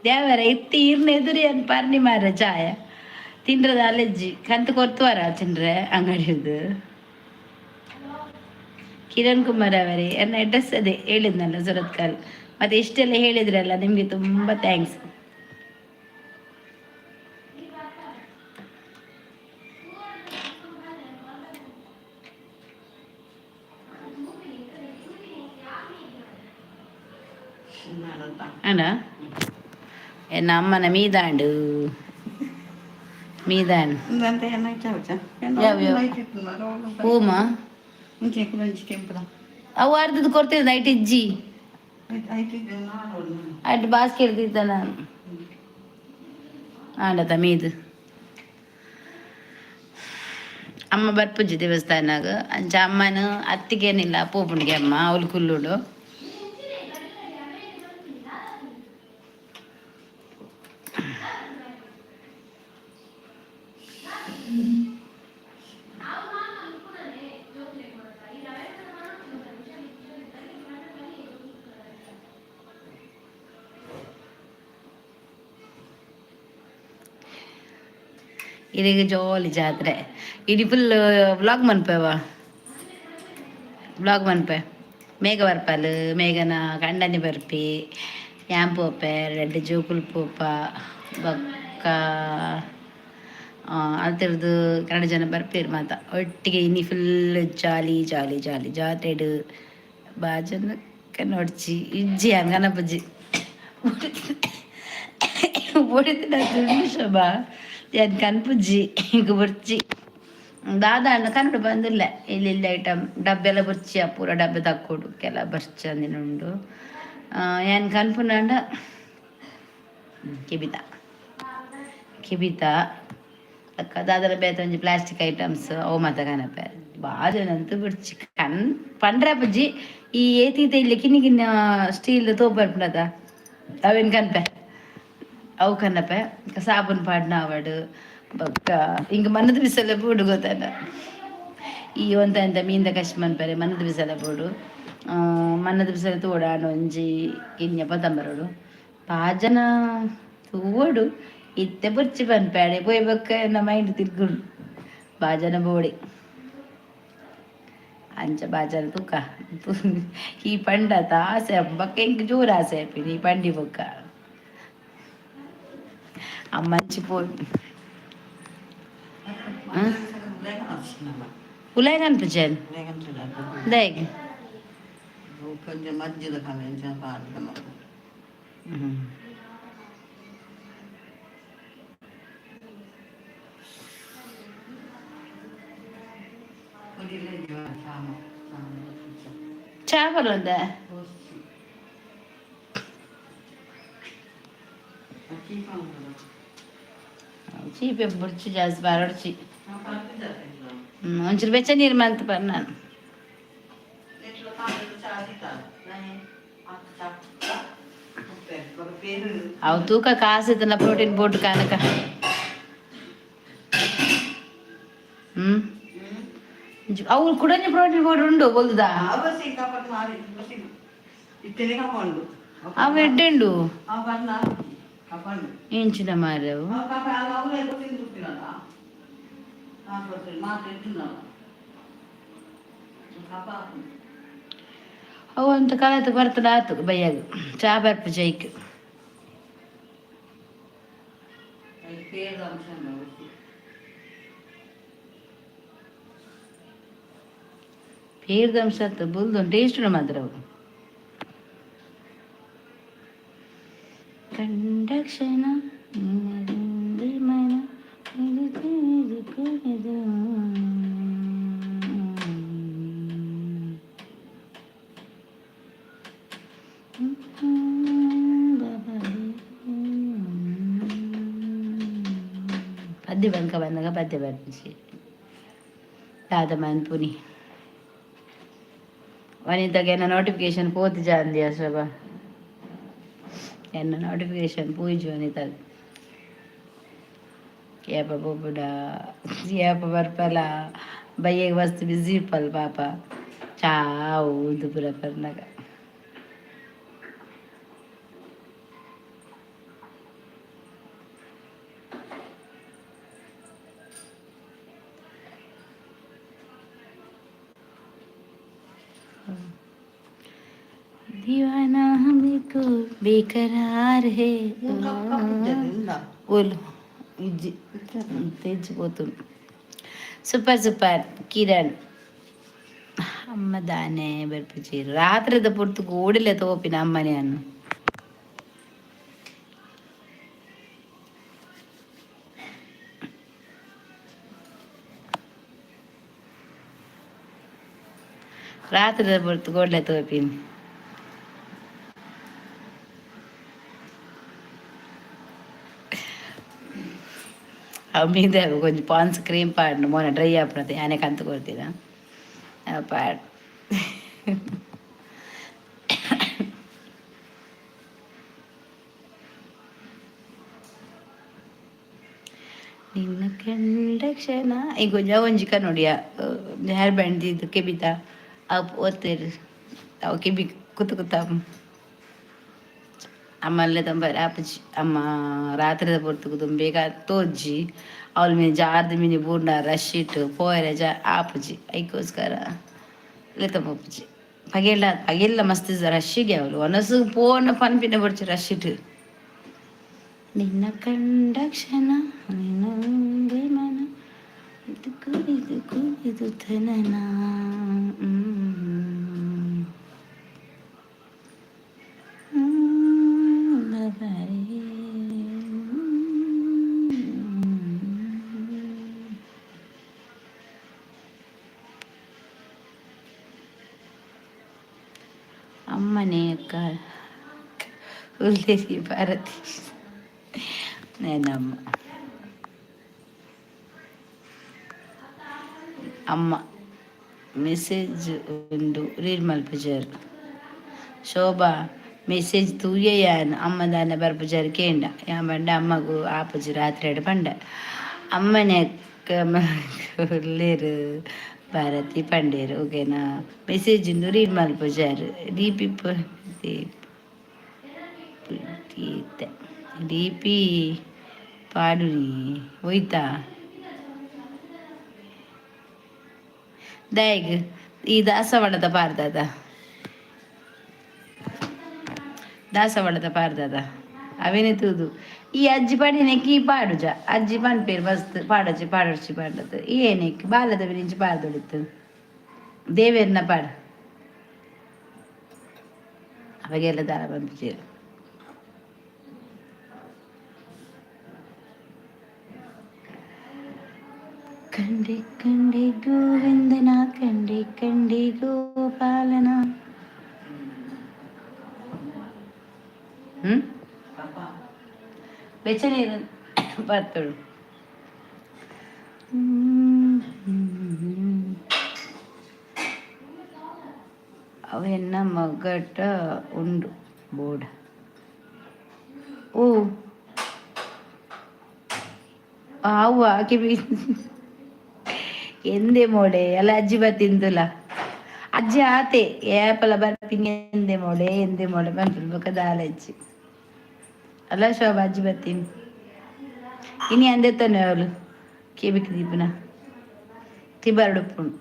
Speaker 1: ದೇವರ ಇತ್ತಿ ಇರ್ನ ಎದುರಿ ಅನ್ ಪರ್ಣಿ ಮಾರ ಚಾಯ. ತಿಂಡ್ರದ ಅಲೆಜ್ಜಿ ಕಂತು ಕೊರ್ತುವಾರ ತಿಂಡ್ರೆ ಅಂಗಡಿಯದ್ದು. ಕಿರಣ್ ಕುಮಾರ್ ಅವರೇ, ನನ್ನ ಅಡ್ರೆಸ್ ಅದೇ ಹೇಳಿದ್ನಲ್ಲ, ಸುರತ್ಕಲ್. ಮತ್ತೆ ಇಷ್ಟೆಲ್ಲ ಹೇಳಿದ್ರಲ್ಲ, ನಿಮಗೆ ತುಂಬ thanks. ಅಣ್ಣ, ಎನ್ನ ಅಮ್ಮನ ಮೀದಾಂಡು ಮೀದಾಂಡು. ಯಾವ ಯಾವ? ಹೂಮ. ಅವು ಅರ್ಧದ ಕೊಡ್ತೀವಿ, ನೈಟ್ ಇಜ್ಜಿ. ಅಡ್ ಬಾಸ್ಕೆಟ್ ತಿಂತ ನಾನು. ಆಂಡತ ಮೀದು ಅಮ್ಮ ಬರ್ಪುಜಿ ದೇವಸ್ಥಾನಾಗ. ಅಂಚ ಅಮ್ಮನ ಅತ್ತಿಗೇನಿಲ್ಲ ಪೋಪುಂಡಿಗೆ ಅಮ್ಮ ಅವಳು ಕುಲ್ಲುಡು. ಇದೀಗ ಜಾಲಿ ಜಾತ್ರೆ. ಇಡೀ ಫುಲ್ ವ್ಲಾಗ್ ಮನ್ಪೇವ, ವ್ಲಾಗ್ ಮನ್ಪೆ. ಮೇಘ ಬರ್ಪಲ್, ಮೇಘನ ಕಂಡನಿ ಬರ್ಪಿ, ಯಾನ್ ಪೋಪೆ, ರಡ್ಡ್ ಜೋಕುಲು ಪೋಪ. ಬೊಕ್ಕ ಅಲ್ತಿರ್ದು ಕನ್ನಡ ಜನ ಬರ್ಪೇರು ಮಾತ ಒಟ್ಟಿಗೆ. ಇನಿ ಫುಲ್ ಜಾಲಿ ಜಾಲಿ ಜಾಲಿ ಜಾತ್ರೆಡ್. ಬಾಜನ ಕನ್ನೊಡ್ಚಿ ಇಜ್ಜಿ, ಹಂಗನಪುಜಿ ಬೊಡಿತಿನ ತುಂಡು ಶೋಭಾ. ಯಾನ್ ಕನ್ಪುಜ್ಜಿ, ಇಂಕ್ ಬೊರ್ಚಿ ದಾದ ಕನ್ನಡ ಬಂದಿಲ್ಲ. ಇಲ್ಲಿ ಇಲ್ಲಿ ಐಟಮ್ ಡಬ್ಬೆಲ್ಲ ಬೊರ್ಚಿ, ಆ ಪೂರ ಡಬ್ಬೆ ತಕ್ಕೊಡು ಕೆಲ ಬರ್ಚಿ ಉಂಡು. ಯಾನ್ ಕನ್ಪುನಾಂಡ ಕಿಬಿತ ಕಿಬಿತ ಅಕ್ಕ ದಾದಲ ಬೇತೆ ಒಂಜಿ ಪ್ಲಾಸ್ಟಿಕ್ ಐಟಮ್ಸ್ ಅವು ಮಾತ ಕನಪೆ. ಬಾಜನಂತೂ ಬುಡ್ಚಿ ಕಣ್ ಪಂಡ್ರೆ ಬುಜ್ಜಿ. ಈ ಏತೀತ ಇಲ್ಲಿ ಕಿನ್ನಿ ಕಿನ್ನ ಸ್ಟೀಲ್ ತೋಪ್ ಬರ್ಪುಂಡತ, ಅವೇನು ಕನ್ಪೆ, ಅವು ಕನ್ನಪೆ. ಸಾಬೂನ್ ಪಾಡ್ನ ಅವಡು. ಬೊಕ್ಕ ಹಿಂಗ ಮನದ ಬಿಸಲ ಬೋಡು ಗೊತ್ತಲ್ಲ. ಈ ಒಂತ ಎಂತ ಮೀನ್ದ ಕಶ್ ಮನ್ಪರೆ ಮನದ ಬಿಸಲ ಬೋಡು. ಮನ್ನದ ಬಿಸಲ ತೋಡಾಂಡ ಒಂಜಿ ಕಿನ್ಯ ಪದಂಬರೋಡು ಪಾಜನ ತೂವೊಡು. ಇತ್ತೆ ಬೊರ್ಚಿ ಪನ್ಪೆ, ಪೋಯಿ ಬೊಕ್ಕ ಎನ್ನ ಮೈಂಡ್ ತಿರ್ಗುಂಡು. ಬಾಜನ ಬೋಡಿ ಅಂಚ ಬಾಜನ ತೂಕ. ಈ ಪಂಡತ ಆಸೆ ಬೊಕ್ಕ ಎಂಕ್ ಜೋರು ಆಸೆ ಆಪಿನಿ ಈ ಪಂಡಿ. ಬೊಕ್ಕ ಅಮ್ಮಂಚಿ ಪೋ ಉಲಾಯ್ ಕನ್ಪುಜೆನ್ ದಾಯೆಗ್?
Speaker 2: ಮಜ್ಜಿದ.
Speaker 1: ಚಾ ಬರುವಂದ. ಚೀಪೆ ಬುಡ್ಚಿ, ಜಾಸ್ತಿ ಬಾರೊಡ್ಚಿ. ಒಂಚೂರು ಬೆಚ್ಚ ನೀರು ಮಂತ್ ಪರ್ ನಾನು. ಅವು ತೂಕ ಕಾಸು ಇತ್ತಲ್ಲ, ಪ್ರೋಟೀನ್ ಬೋಟ್ ಕಾನಕ. ಹ್ಮ್ ಅವು ಕುಡಂಜಿ ಪ್ರೋಟೀನ್ ಪೌಡರ್ ಉಂಡು ಬೊಲ್ದುದ. ಅವು ಎಡ್ಡೆ ಉಂಡು. ಎಂಚಿನ ಮಾರ್ರೆ ಅವು? ಅವು ಅಂತ ಕಲತ್ ಬರ್ತದ. ಆತು, ಬಯ್ಯಾಗ ಚಾ ಬರ್ಪು ಜೈಕ್. ಪೇರ್ದ ಅಂಶ ಬುಲ್ದು ಟೇಸ್ಟ್ ಮಾತ್ರ ಅವು. ಕಂಡಕ್ಷಣ ಮನ ಪದ್ಯ ಬಂಕ ಬಂದಾಗ ಪದ್ಯ ಬರ್ಪಿಸಿ ದಾದ ಮನ್ಪುನಿ. ವನಿತಾಗೆ ಎನ್ನ ನೋಟಿಫಿಕೇಶನ್ ಪೋತಿ ಜಾಂದಿ ಶೋಭಾ. ಎನ್ನ ನೋಟಿಫಿಕೇಶನ್ ಪೂಜು ವನಿತಾಗ. ಏಪ ಪೋಪುಡ, ಏಪ ಬರ್ಪಲ? ಬಯ್ಯಗೆ ಮಸ್ತ್ ಬಿಸಿ ಇಪ್ಪಲ್ ಪಾಪ. ಚಾವು ಉಂದು ಪೂರ ಪರ್ನಾಗ. दीवाना हमको बेकरार है. ಓಲು ಇಜ್ಜಿ ತೆಜ್ಜಿ ಪೋತುಂಡು. Super super Kiran. ಅಮ್ಮ ದಾನೆ ಬರ್ಪುಜೆರ್ ರಾತ್ರಿದ ಪೊರ್ತು ಗೋಡಿಲೆ ತೋಪಿನ ಅಮ್ಮನೆ ಅನ್ನು. ರಾತ್ರಿದ ಪೊರ್ತು ಗೋಡ್ಲೆ ತೋಪಿನಿ. ಅವು ಮೀದ ಕೊಂಚ ಪಾನ್ಸ್ ಕ್ರೀಮ್ ಪಾಡ್ನು ಮೋನೆ ಡ್ರೈ ಆಪುನತೆ ಯಾನೆ ಕಂತು ಕೊರ್ತಿನ ಪಾಡ್. ನಿನ್ನ ಕಂಡ ಕ್ಷಣ ಈಗ ಒಂಜಿ ಒಂಜಿ ಕನ್ನೋಡಿಯ ಹೇರ್ ಬ್ಯಾಂಡ್ ಇದು ಕೆಬಿತ ಅವು ಓದ್ತೇರು ಅವು ಕೆಬಿ ಕುತ್ತು ಕುತ್ತ. ಅಮ್ಮಲ್ಲೇ ತಂಬ ಆಪುಜಿ ಅಮ್ಮ ರಾತ್ರಿದ ಪೊರ್ತುಗು ಬೇಗ ತೋಜ್ಜಿ ಅವಳ ಮೀನು ಜಾರ್ದ ಮೀನಿ ಬೂರ್ನ ರಶ್ ಇಟ್ಟು ಪೋಯರೆ ಜಾ ಆಪುಜಿ. ಐಕೋಸ್ಕರ ಲೆತ್ತ ಪೋಪುಜಿ. ಪಗೆಲ್ಲ ಪಗೆಲ್ಲ ಮಸ್ತ್ ರಶ್ಶಿಗೆ ಅವಳು ಒನಸು ಪೋನ ಪನ್ಪಿನ ಬೊಡ್ಚಿ ರಶ್ ಇಟ್ಟು. ನಿನ್ನ ಕಂಡ ಕ್ಷಣ ನಿನ್ನ ಮನ ಇದಕ್ಕೂ ಇದಕ್ಕೂ ಇದು ತನನ. ಅಮ್ಮನೇ ಅಕ್ಕ ಉಲ್ಲೇರಿ ಭಾರತಿ నేనమ్మ ಅಮ್ಮ ಮೆಸೇಜ್ ಉಂಡು ರೀಡ್ ಮಲ್ಪುಜರ್. ಶೋಭಾ ಮೆಸೇಜ್ ತೂಯೆ ಯಾನ್. ಅಮ್ಮ ದಾನೆ ಬರ್ಪುಜರ್ ಕೇಂಡ. ಯಾನ್ ಪಂಡ ಅಮ್ಮಗು ಆಪುಜಿ ರಾತ್ರಿ ಪಂಡ. ಅಮ್ಮನೆ ಅಕ್ಕ ಉಲ್ಲೇರು ಭಾರತಿ ಪಂಡೇರು. ಓಕೆನಾ? ಮೆಸೇಜ್ ಉಂಡು ರೀಡ್ ಮಲ್ಪುಜರ್. ಡಿ ಪಿ ಡಿ ಪಿ ಪಾಡುನಿ ಹೋಯ್ತಾ ದಾಯಗ್ ಈ ದಾಸವಾಳದ ಪಾರ್ದದ ದಾಸವಾಳದ ಪಾರ್ದದ ಅವೇನೆ ತೂದು. ಈ ಅಜ್ಜಿ ಪಾಡಿನೆಕ್ ಈ ಪಾಡುಜ. ಅಜ್ಜಿ ಪನ್ಪೇರು ಮಸ್ತ್ ಪಾಡೊಚಿ ಪಾಡೊರ್ಚಿ ಪಾಡದು ಏನೆಕ್ ಬಾಲದ ಬಿರಿಂಚಿ ಪಾಡ್ದೊಡಿತ್ತು ದೇವೇರ್ನ ಪಾಡು ಅವಾಗೆಲ್ಲ ದಾರ ಪನ್ಪುಜೆರ್. ಕಂಡೆ ಕಂಡೆ ಗೋವಿಂದನ ಕಂಡೆ ಕಂಡೆ ಗೋಪಾಲನ. ಹ್ಮ್ ಬೆಚ್ಚ ನೀರು ಬರ್ತಳು. ಅವೆನ್ನ ಮಗಟ ಉಂಡು ಬೋರ್ಡ್. ಓ ಅವು ಆಕೆ ಎಂದೆ ಮೋಡೆ ಅಲ್ಲ ಅಜ್ಜಿ ಬತ್ತಿಂದುಲ ಅಜ್ಜಿ ಆತೆ ಏಪಲ ಬರ್ಪಿನಿ ಎಂದೆ ಮೋಡೆ ಎಂದೆ ಮೋಡೆ ಪನ್ಪುಂಡು. ಬೊಕ ದಾಲ ಅಜ್ಜಿ ಅಲ್ಲ ಶೋಭಾ ಅಜ್ಜಿ ಬತ್ತೀನಿ ಇನಿ ಅಂದೆತ್ತನೆ ಅವಳು ಕೆಬಿಕ್ ದೀಪನ ತಿಬರಡುಪ್ಪುಂಡು.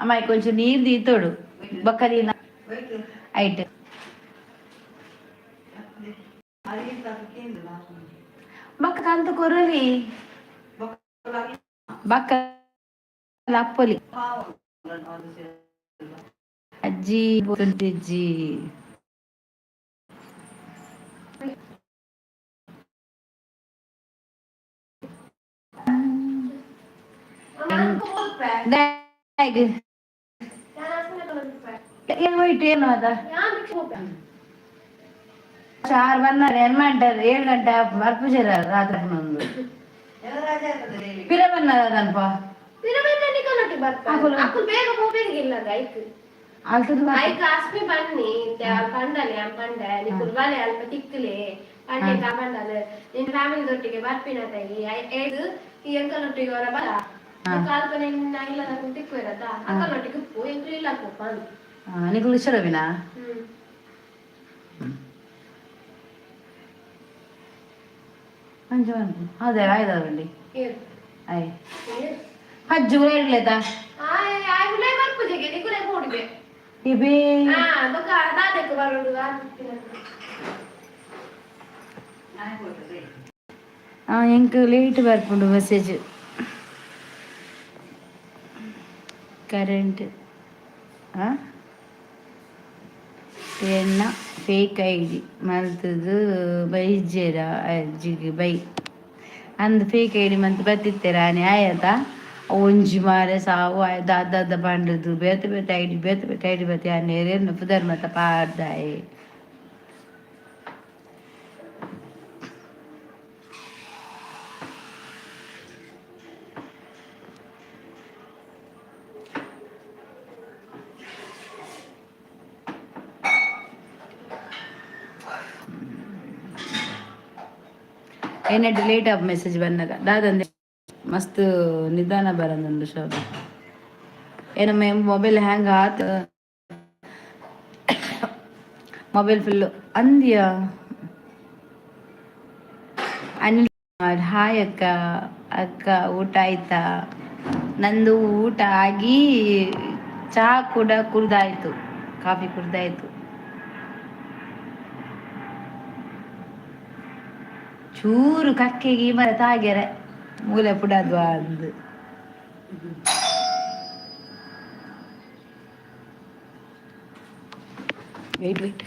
Speaker 1: ಅಮ್ಮಾಯಿ కొంచెం ನೀರು ದೀತೋಡು ಬೊಕ್ಕ ಐಟ್. ಬೊಕ್ಕ ಕಂತ ಕೊರಲಿ ಬೊಕ್ಕ ಲಪ್ಪೊಲಿ ಅಜ್ಜಿ ಅಜ್ಜಿ. ಏನು ಹೋಯ್ತು ಏನು ಅದ ಚಾರ್ ಬನ್ನಾರೆ ಏನ್ 7 ಗಂಟೆ ಬರ್ಪುಜೆರ ರಾತ್ರಿ ಒಂದು ಪಿರ ಬನ್ನಾರ ಅನ್ಪ.
Speaker 2: ಬೇಗ ಹೋಗ್ಬೇಕಿಲ್ಲ ಐಕ್.
Speaker 1: ಅಲ್ತದ.
Speaker 2: ಐಕ್ ಅಸ್ಪಿ ಬನ್ನಿ ಪಂಡಲೆ ಪಂಡೆ ನಿಕುಲ್ ಅಲ್ಪ ತಿಕ್ಕ್ಲೆ ಪಂಡೆ ಪಂಡಲೆ ನಿನ್ ಫ್ಯಾಮಿಲಿ ದೊಟ್ಟಿಗೆ ಬರ್ಪಿನ ತಾಯಿ ಏದು ಈ ಅಂಕಲ್ ಒಟ್ಟಿಗೆ ಅವರ ಬರ ಅಲ್ಪ ನಿನ್ನ ಇಲ್ಲ ತಿಕ್ಕು ಇರತ್ತ ಅಂಕಲ್ ಒಟ್ಟಿಗೆ ಉಪ್ಪು ಎಂಕ್ಲು ಇಲ್ಲ ಪೋಪ.
Speaker 1: ನಿಕುಲ್ ಹುಷಾರವಿನಾ?
Speaker 2: ಹ್ಮ್.
Speaker 1: ಮಂಜು ಅದೇ ಆಯ್ದವಂಡಿ.
Speaker 2: ಏರು.
Speaker 1: ಅಯ್.
Speaker 2: ಏರು.
Speaker 1: ಪಜ್ಜು ಇಡ್ಲೇತಾ?
Speaker 2: ಆಯ್ ಬರ್ಪುಜೆಗೆ ನಿಕುಲೆ ಪೋಡಿಬೆ.
Speaker 1: ಇವೇ.
Speaker 2: ಹಾ, ಬೊಕ ದಾದಕ್ಕೆ ಬರೋಡು?
Speaker 1: ಎಂಕ್ ಲೇಟ್ ಬರ್ಪುಂಡು ಮೆಸೇಜ್. ಕರೆಂಟ್ ಎನ್ನ ಫೇಕ್ ಐಡಿ ಮಲ್ತದು ಬೈಜೆರ ಅಜ್ಜಿಗೆ ಬೈ ಅಂದ್. ಫೇಕ್ ಐಡಿ ಮಂತ್ ಬತ್ತಿತ್ತೆರ ಆಯತ ಒಂಜಿ ಮಾರೆ ಸಾವು ಆಯ್ ದಾದ ಪಂಡುದು. ಬೇತೆ ಬೇತೆ ಐಡಿ, ಬೇತೆ ಬೇತೆ ಐಡಿ ಬತ್ತಿ ಯಾನ್ ಪುದರ್ ಮತ ಪಾಡ್ದಾಯೆ. ಏನೆಟ್ ಲೇಟ್ ಆಪ್ ಮೆಸೇಜ್ ಬಂದಾಗ ದಾದಂದೆ ಮಸ್ತ್ ನಿಧಾನ ಬರಂದುಂಡು ಶೋಭಾ. ಏನಮ್ಮ, ಮೊಬೈಲ್ ಹ್ಯಾಂಗ್ ಆತ, ಮೊಬೈಲ್ ಫುಲ್ಲು ಅಂದ್ಯ. ಅನಿಲ್, ಹಾಯ್ ಅಕ್ಕ. ಅಕ್ಕ, ಊಟ ಆಯ್ತಾ? ನಂದು ಊಟ ಆಗಿ ಚಹಾ ಕೂಡ ಕುಡ್ದಾಯ್ತು, ಕಾಫಿ ಕುಡ್ದಾಯ್ತು. ಚೂರು ಕಕ್ಕೆಗೆ ಈ ಮರ ತಾಗ್ಯರೆ ಮೂಲೆ ಪುಡದ್ವಾ ಅಂದು. Wait wait.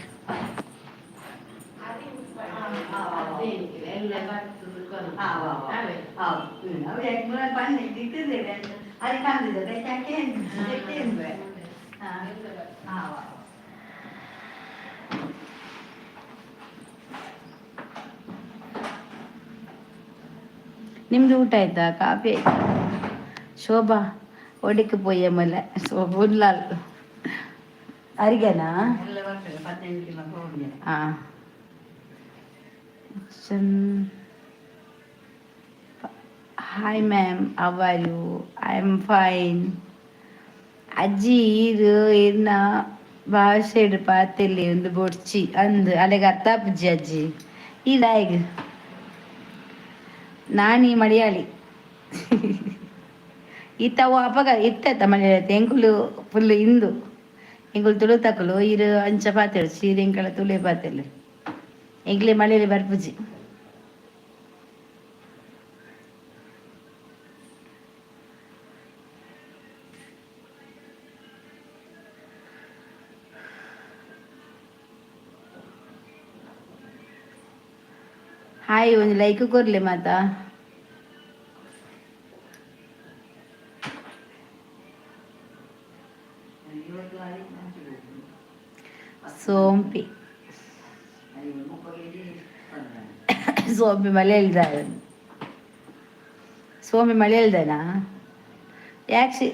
Speaker 1: ನಿಮ್ದು ಊಟ ಆಯ್ತಾ? ಕಾಫಿ ಆಯ್ತಾ? ಶೋಭಾ ಒಡಿಕ್ ಪೋಯೆ ಮಲ್ಲ ಶೋಭುನ್ಲಾಲ್ ಅರಿಗೆನಾ? ಹಾಂ. Hi ma'am, how are you? I am fine. ಅಜ್ಜಿ, ಈರು ಇರ್ನ ಭಾಷೆಡ್ ಪಾತೆಲ್ಲಿ ಒಂದು ಬೊಡ್ಚಿ ಅಂದ್ ಅಲೆಗ್ ಅರ್ಥ ಆಪುಜಿ ಅಜ್ಜಿ. ಈ ದಾಯೆಗ್ ನಾನಿ ಮಲಯಾಳಿ ಇತ್ತವು ಅಪಗ ಇತ್ತ ಮಲಯಾಳಿ. ಎಂಕುಲು ಫುಲ್ ಹಿಂದೂ, ಎಂಕುಲು ತುಳುತಕುಲು. ಇರು ಅಂಚ ಪಾತೆರು ಸೀರೆ, ಎಂಕಲ ತುಳುವೆ ಪಾತೆಲು. ಎಂಕ್ಲೆ ಮಲಯಾಳಿ ಬರ್ಪುಜಿ. ಹಾಯ್, ಒಂದು ಲೈಕ್ ಕೊರ್ಲೆ ಮಾತಾ. ಸೋಂಪಿ ಸೋಂಪಿ ಮಳೆಯಲ್ದ ಸೋಮಿ ಮಳೆಯಲ್ದನಾ? ಯಕ್ಷಿ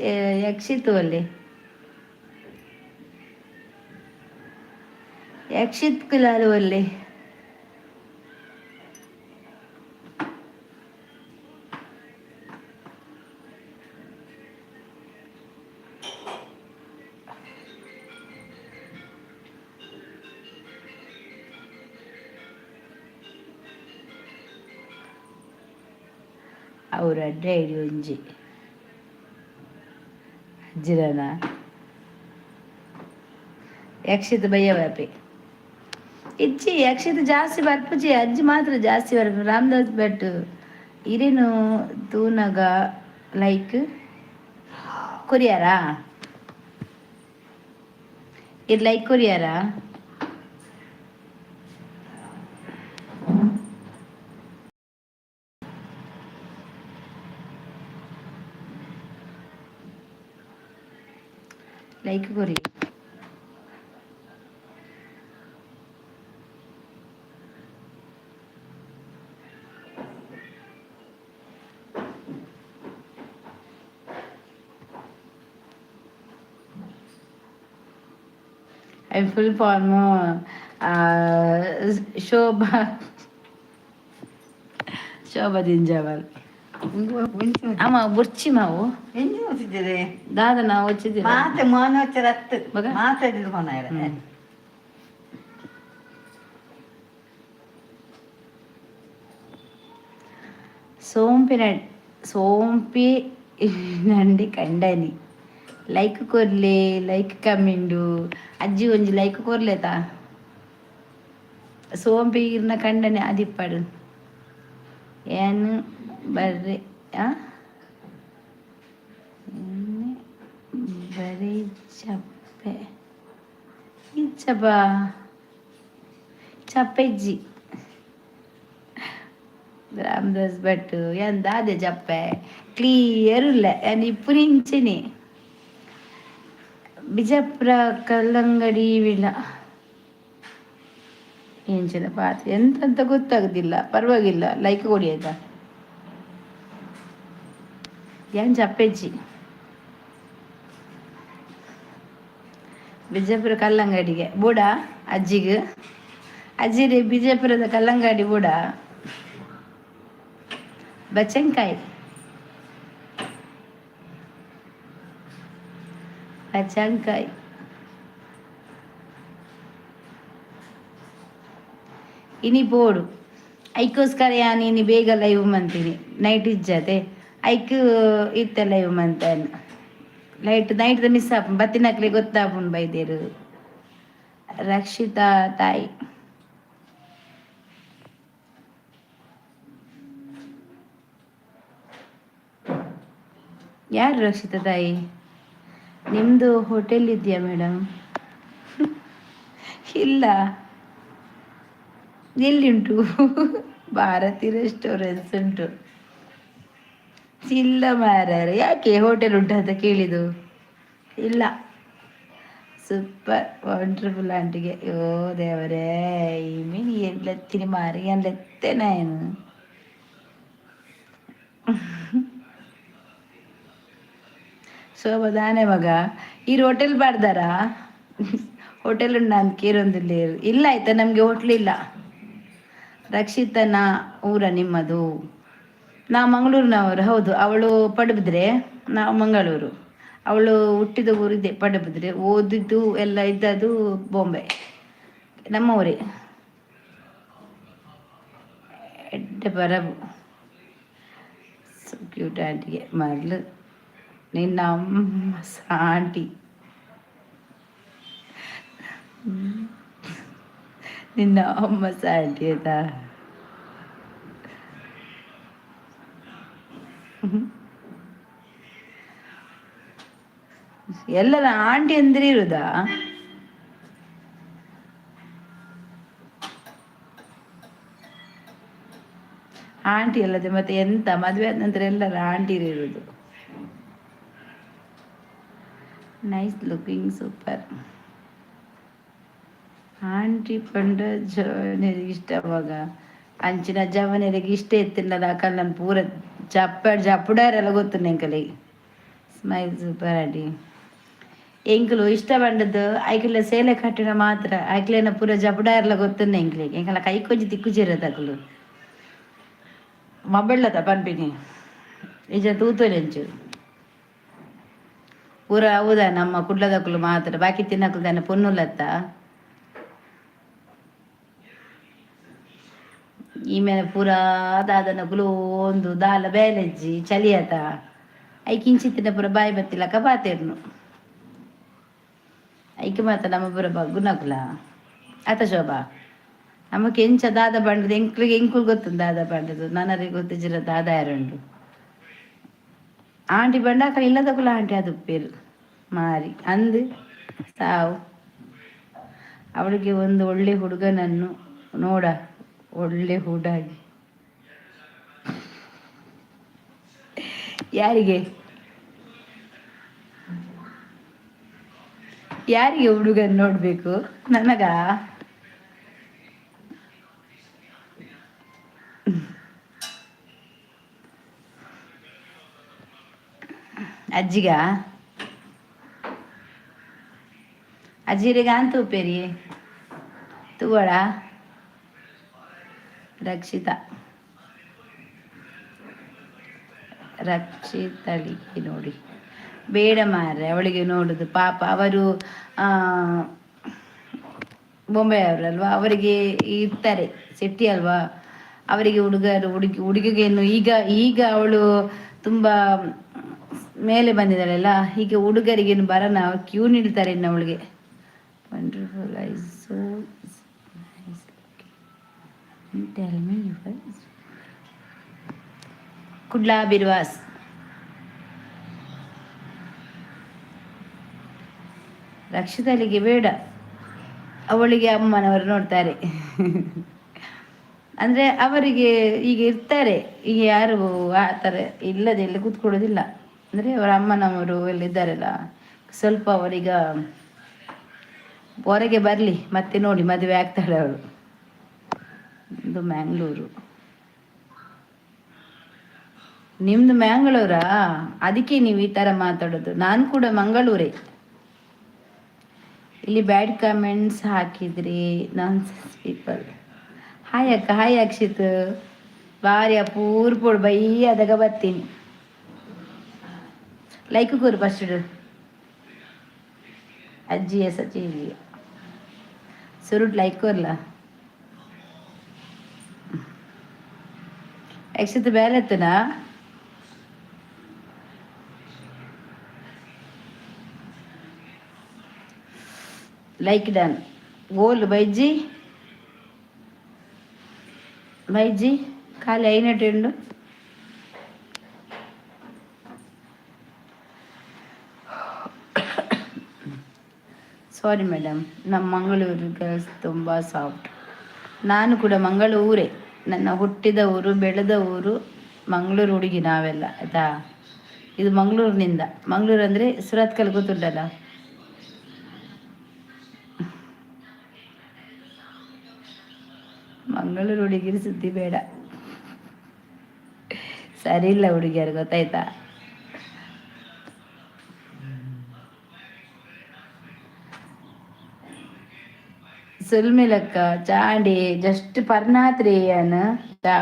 Speaker 1: ಯಕ್ಷಿತು ಅಲ್ಲಿ ಯಕ್ಷಿತ್ ಕುಲಾಲು ಅಲ್ಲಿ. ಅವ್ರ ಅಡ್ಡ ಐಡಿ ಒಂಜಿ ಅಜ್ಜಿರನ ಯಕ್ಷಿತ್ ಬಯ್ಯ ಬಾಪಿ ಇಜ್ಜಿ. ಯಕ್ಷಿತ್ ಜಾಸ್ತಿ ಬರ್ಪುಜಿ, ಅಜ್ಜಿ ಮಾತ್ರ ಜಾಸ್ತಿ ಬರ್ಪು. ರಾಮದಾಸ್ ಭಟ್, ಇರೇನು ತೂನಗ ಲೈಕ್ ಕೊರಿಯಾರಾ? ಇದು ಲೈಕ್ ಕೊರಿಯಾರಾ? ಲೈಕ್ ಕೊರಿ. I full form Shobha Shobha ದಿಂಜಾವಲ್. ಅಮ್ಮ, ಬುರ್ಚಿ ಮಾವು.
Speaker 3: ಎಲ್ಲಿ ಹೋಗ್ತಿದ್ದೀರಿ?
Speaker 1: ದಾದ ನಾವು వచ్చింది.
Speaker 3: ಮಾತೆ ಮೋನೋಚರತ್ತು.
Speaker 1: ಮಗ?
Speaker 3: ಮಾತಾಡಿದ್ ಕೊನಾರ.
Speaker 1: ಸೋಂಪಿನ ಸೋಂಪಿ ನಂಡಿ ಕಂಡನಿ. ಲೈಕ್ ಕೊರ್ಲೆ, ಲೈಕ್ ಕಮ್ಮಿಂಡು. ಅಜ್ಜಿ ಒಂಜಿ ಲೈಕ್ ಕೊರ್ಲೆತಾ. ಸೋಂಪಿ ಇರ್ನ ಕಂಡನೆ ಅದಿಪ್ಪಡು ಏನು ಬರ್ರೆ. ಆ ಬರೀ ಚಪ್ಪೆ ಇಚ್ಚಪ್ಪ ಚಪ್ಪೆಜ್ಜಿ. ರಾಮದಾಸ್ ಭಟ್ ಎಂದಾದೆ ಚಪ್ಪೆ ಕ್ಲಿಯರ್ ಇಲ್ಲ ಏನು ಇಪ್ಪು. ಬಿಜಾಪುರ ಕಲ್ಲಂಗಡಿ ವಿಳ ಎಂಚಿನ ಪಾತ್ರೆ ಎಂತ ಗೊತ್ತಾಗುದಿಲ್ಲ. ಪರವಾಗಿಲ್ಲ, ಲೈಕ್ ಕೊಡಿ ಆಯ್ತಾ. ಏನ್ ಚಪ್ಪೆಜ್ಜಿ. ಬಿಜಾಪುರ ಕಲ್ಲಂಗಡಿಗೆ ಬೂಡ ಅಜ್ಜಿಗೆ. ಅಜ್ಜಿರಿ ಬಿಜಾಪುರದ ಕಲ್ಲಂಗಡಿ ಬೂಡ. ಬಚಂಕಾಯಿ ಬಚಂಕಾಯಿ. ಇನಿ ಬೋಡು ಐಕೋಸ್ಕರ ಯಾನ್ ಇನಿ ಬೇಗ ಲೈವ್ ಮಂತೀನಿ. ನೈಟ್ ಇಜ್ಜತೆ ಐಕ್ ಇತ್ತೆ ಲೈವ್ ಮಂತಾನು. ಲೈಟ್ ನೈಟ್ ಮಿಸ್ ಆಪುಂಡು, ಬತ್ತಿನಕ್ಲೆ ಗೊತ್ತಾಪುಂಡು ಬೈದೇರು. ರಕ್ಷಿತಾ ತಾಯಿ ಯಾರು? ರಕ್ಷಿತಾ ತಾಯಿ, ನಿಮ್ಮದು ಹೋಟೆಲ್ ಇದೆಯಾ ಮೇಡಮ್? ಇಲ್ಲ. ಎಲ್ಲಿ ಉಂಟು? ಭಾರತಿ ರೆಸ್ಟೋರೆಂಟ್ಸ್ ಉಂಟು. ಇಲ್ಲ ಮಾರ್ರೆ, ಯಾಕೆ ಹೋಟೆಲ್ ಉಂಟು ಅಂತ ಕೇಳಿದು? ಇಲ್ಲ. ಸೂಪರ್ ವಂಡರ್ಫುಲ್ ಆಂಟಿಗೆ. ಅಯ್ಯೋ ದೇವರೇ, ಈ ಮೀನು ಎತ್ತೀನಿ ಮಾರಿ ಏನು. ಶೋಭದಾನೆ ಮಗ ಈ ಹೋಟೆಲ್ ಬಾಡ್ದಾರಾ? ಹೋಟೆಲ್ ಉಂಡ ಅಂತ ಕೇರೊಂದಿಲ್ಲ. ಇಲ್ಲ ಆಯ್ತಾ, ನಮಗೆ ಹೋಟ್ಲ್ ಇಲ್ಲ. ರಕ್ಷಿತನ ಊರ ನಿಮ್ಮದು? ನಾವು ಮಂಗಳೂರಿನವರು. ಹೌದು, ಅವಳು ಪಡುಬಿದ್ರೆ, ನಾವು ಮಂಗಳೂರು. ಅವಳು ಹುಟ್ಟಿದ ಊರಿದೆ ಪಡುಬಿದ್ರೆ, ಓದಿದ್ದು ಎಲ್ಲ ಇದ್ದದ್ದು ಬಾಂಬೆ. ನಮ್ಮ ಊರೇ ಎಡ್ಡೆ ಬರಬು. ಸೊ ಕ್ಯೂಟ್ ಆಂಟಿಗೆ ಮರಳು ನಿನ್ನ ಅಮ್ಮ ಆಂಟಿ, ನಿನ್ನ ಅಮ್ಮ ಆಂಟಿ ಆಯ್ತಾ. ಎಲ್ಲರ ಆಂಟಿ ಅಂದ್ರೆ ಇರುದಾ? ಆಂಟಿ ಅಲ್ಲದೆ ಮತ್ತೆ ಎಂತ? ಮದುವೆ ಆದ ನಂತರ ಎಲ್ಲರ ಆಂಟಿ ಇರುವುದು. Nice looking super aunty. ಪಂಡ ಜವನೆರಿಗೆ ಇಷ್ಟ ಅವಾಗ ಅಂಚಿನ ಜವನೆರಿಗೆ ಇಷ್ಟ ಇತ್ತಿನಲ್ಲ ಕಲ್ಲನ್ ಪೂರ ಜಪ್ಪ ಜಪ್ಪುಡಾರೆಲ್ಲ ಗೊತ್ತು ಎಂಕಲಿಗೆ. Smile super aunty. ಎಂಕುಲು ಇಷ್ಟ ಪಂಡದ್ದು ಐಕ್ಲೆ ಸೇಲೆ ಕಟ್ಟಿನ ಮಾತ್ರ. ಐಕ್ಲೇನ ಪೂರ ಜಪುಡಾರೆಲ್ಲ ಗೊತ್ತುಂಡು ಎಂಕ್ಲೆಗ್. ಎಂಕಲ ಕೈ ಕೊಂಚಿ ತಿಕ್ಕುಜಿರತಕುಲು ಮೊಬೈಲ್ ಪನ್ಪಿನಿ ನಿಜ ತೂತೊಲೆಂಚು ಪೂರ. ಹೌದಾ, ನಮ್ಮ ಕುಡ್ಲದಕುಲು ಮಾತ್ರ ಬಾಕಿ ತಿನ್ನಕುಲು ದಾನೆ ಪೊನ್ನುಲತ್ತ. ಈಮೇಲೆ ಪೂರಾ ದಾದನಕುಲು ಒಂದು ದಾಲ ಬೇಲೆಜ್ಜಿ ಚಲಿಯತ ಐಕ್ ಇಂಚಿತ್ತಿನ ಪೂರ ಬಾಯಿ ಬತ್ತಿಲಕ ಪಾತೆರ್ನು. ಐಕೆ ಮಾತ ನಮ್ಮ ಪೂರ ಬಗ್ಗುನಕುಲ ಆತ ಶೋಭಾ. ನಮಕ್ ಎಂಚ ದಾದ ಪಂಡದು ಎಂಕ್ಲಿಗೆ ಎಂಕುಲು ಗೊತ್ತುಂಡು ದಾದ ಪಂಡದು. ನನರಿಗೆ ಗೊತ್ತಿಜ್ಜಿರ ದಾದ ಯಾರುಂಡು. ಆಂಟಿ ಪಂಡ ಅಕಲ್ ಇಲ್ಲದಕುಲು ಆಂಟಿ ಅದು ಮಾರಿ ಅಂದು ಸಾವು. ಅವಳಿಗೆ ಒಂದು ಒಳ್ಳೆ ಹುಡುಗನನ್ನು ನೋಡ, ಒಳ್ಳೆ ಹುಡುಗಿ. ಯಾರಿಗೆ ಯಾರಿಗೆ ಹುಡುಗನ್ ನೋಡ್ಬೇಕು? ನನಗ? ಅಜ್ಜಿಗ? ಅಜ್ಜಿರಿಗೆ ಅಂತ ಉಪ್ಪೇರಿ ತೂವಳ. ರಕ್ಷಿತಾ ರಕ್ಷಿತಳಿಗೆ ನೋಡಿ ಬೇಡ ಮಾರ್ರೆ, ಅವಳಿಗೆ ನೋಡುದು ಪಾಪ. ಅವರು ಬೊಂಬೆ ಅವರಲ್ವಾ, ಅವರಿಗೆ ಇರ್ತಾರೆ ಸೆಟ್ಟಿ ಅಲ್ವಾ, ಅವರಿಗೆ ಹುಡುಗರು ಹುಡುಗಿ ಹುಡುಗಿಗೇನು. ಈಗ ಈಗ ಅವಳು ತುಂಬ ಮೇಲೆ ಬಂದಿದ್ದಾಳೆಲ್ಲ. ಹೀಗೆ ಹುಡುಗರಿಗೆ ಬರೋಣ, ಕ್ಯೂ ನಿಲ್ತಾರೆ ಇನ್ನು ಅವಳಿಗೆ. Wonderful, I so nice. Tell me your Kudla Birwas. ರಕ್ಷಿತಳಿಗೆ ಬೇಡ, ಅವಳಿಗೆ ಅಮ್ಮನವರು ನೋಡ್ತಾರೆ. ಅಂದರೆ ಅವರಿಗೆ ಈಗ ಇರ್ತಾರೆ, ಈಗ ಯಾರು ಆ ಥರ ಇಲ್ಲದೆ ಎಲ್ಲ ಕೂತ್ಕೊಳ್ಳೋದಿಲ್ಲ. ಅಂದರೆ ಅವರ ಅಮ್ಮನವರು ಎಲ್ಲ ಇದ್ದಾರಲ್ಲ, ಸ್ವಲ್ಪ ಅವರೀಗ ಹೊರಗೆ ಬರಲಿ, ಮತ್ತೆ ನೋಡಿ ಮದುವೆ ಆಗ್ತಾಳೆ ಅವಳು. ಇದು ಮ್ಯಾಂಗ್ಳೂರು. ನಿಮ್ಮದು ಮ್ಯಾಂಗ್ಳೂರಾ? ಅದಕ್ಕೆ ನೀವು ಈ ಥರ ಮಾತಾಡೋದು. ನಾನು ಕೂಡ ಮಂಗಳೂರೇ. ಇಲ್ಲಿ ಬ್ಯಾಡ್ ಕಮೆಂಟ್ಸ್ ಹಾಕಿದ್ರಿ, ನಾನ್ ಪೀಪಲ್. ಹಾಯ್ ಅಕ್ಕ, ಹಾಯ್ ಅಕ್ಷಿತ್. ಬಾರಿ ಅಪೂರ್ಪೋಡು ಬೈ ಅದಗ ಬರ್ತೀನಿ. ಲೈಕ್ ಕೂರು ಫಸ್ಟ್. ಅಜ್ಜಿಯ ಸಚಿ ಸುರುಟ್ ಲೈಕ್ ಕೊರ್ಲ. ಅಕ್ಷಿತ್ ಬೇಲೆತ್ತನಾ? Like done. ಓಲ್ ಬೈಜಿ ಬೈಜಿ ಖಾಲಿ అయినట్టు. ಸಾರಿ ಮೇಡಮ್, ನಮ್ಮ ಮಂಗಳೂರು ಗರ್ಲ್ಸ್ ತುಂಬ ಸಾಫ್ಟ್. ನಾನು ಕೂಡ ಮಂಗಳೂರೇ. ನನ್ನ ಹುಟ್ಟಿದ ಊರು, ಬೆಳೆದ ಊರು ಮಂಗಳೂರು ಹುಡುಗಿ ನಾವೆಲ್ಲ, ಆಯಿತಾ? ಇದು ಮಂಗಳೂರಿನಿಂದ. ಮಂಗಳೂರು ಅಂದರೆ ಸುರತ್ಕಲ್ ಗೊತ್ತುಂಟಲ್ಲ? ಮಂಗಳೂರು ಹುಡುಗಿರು ಸುದ್ದಿ ಬೇಡ, ಸರಿ ಇಲ್ಲ ಹುಡುಗಿಯರು, ಗೊತ್ತಾಯ್ತಾ? ಸುಲ್ಮಿಲಕ್ಕ ಚಾಂಡಿ ಜಸ್ಟ್ ಪರ್ನಾತ್ರಿ ಅನ್ ಚಾ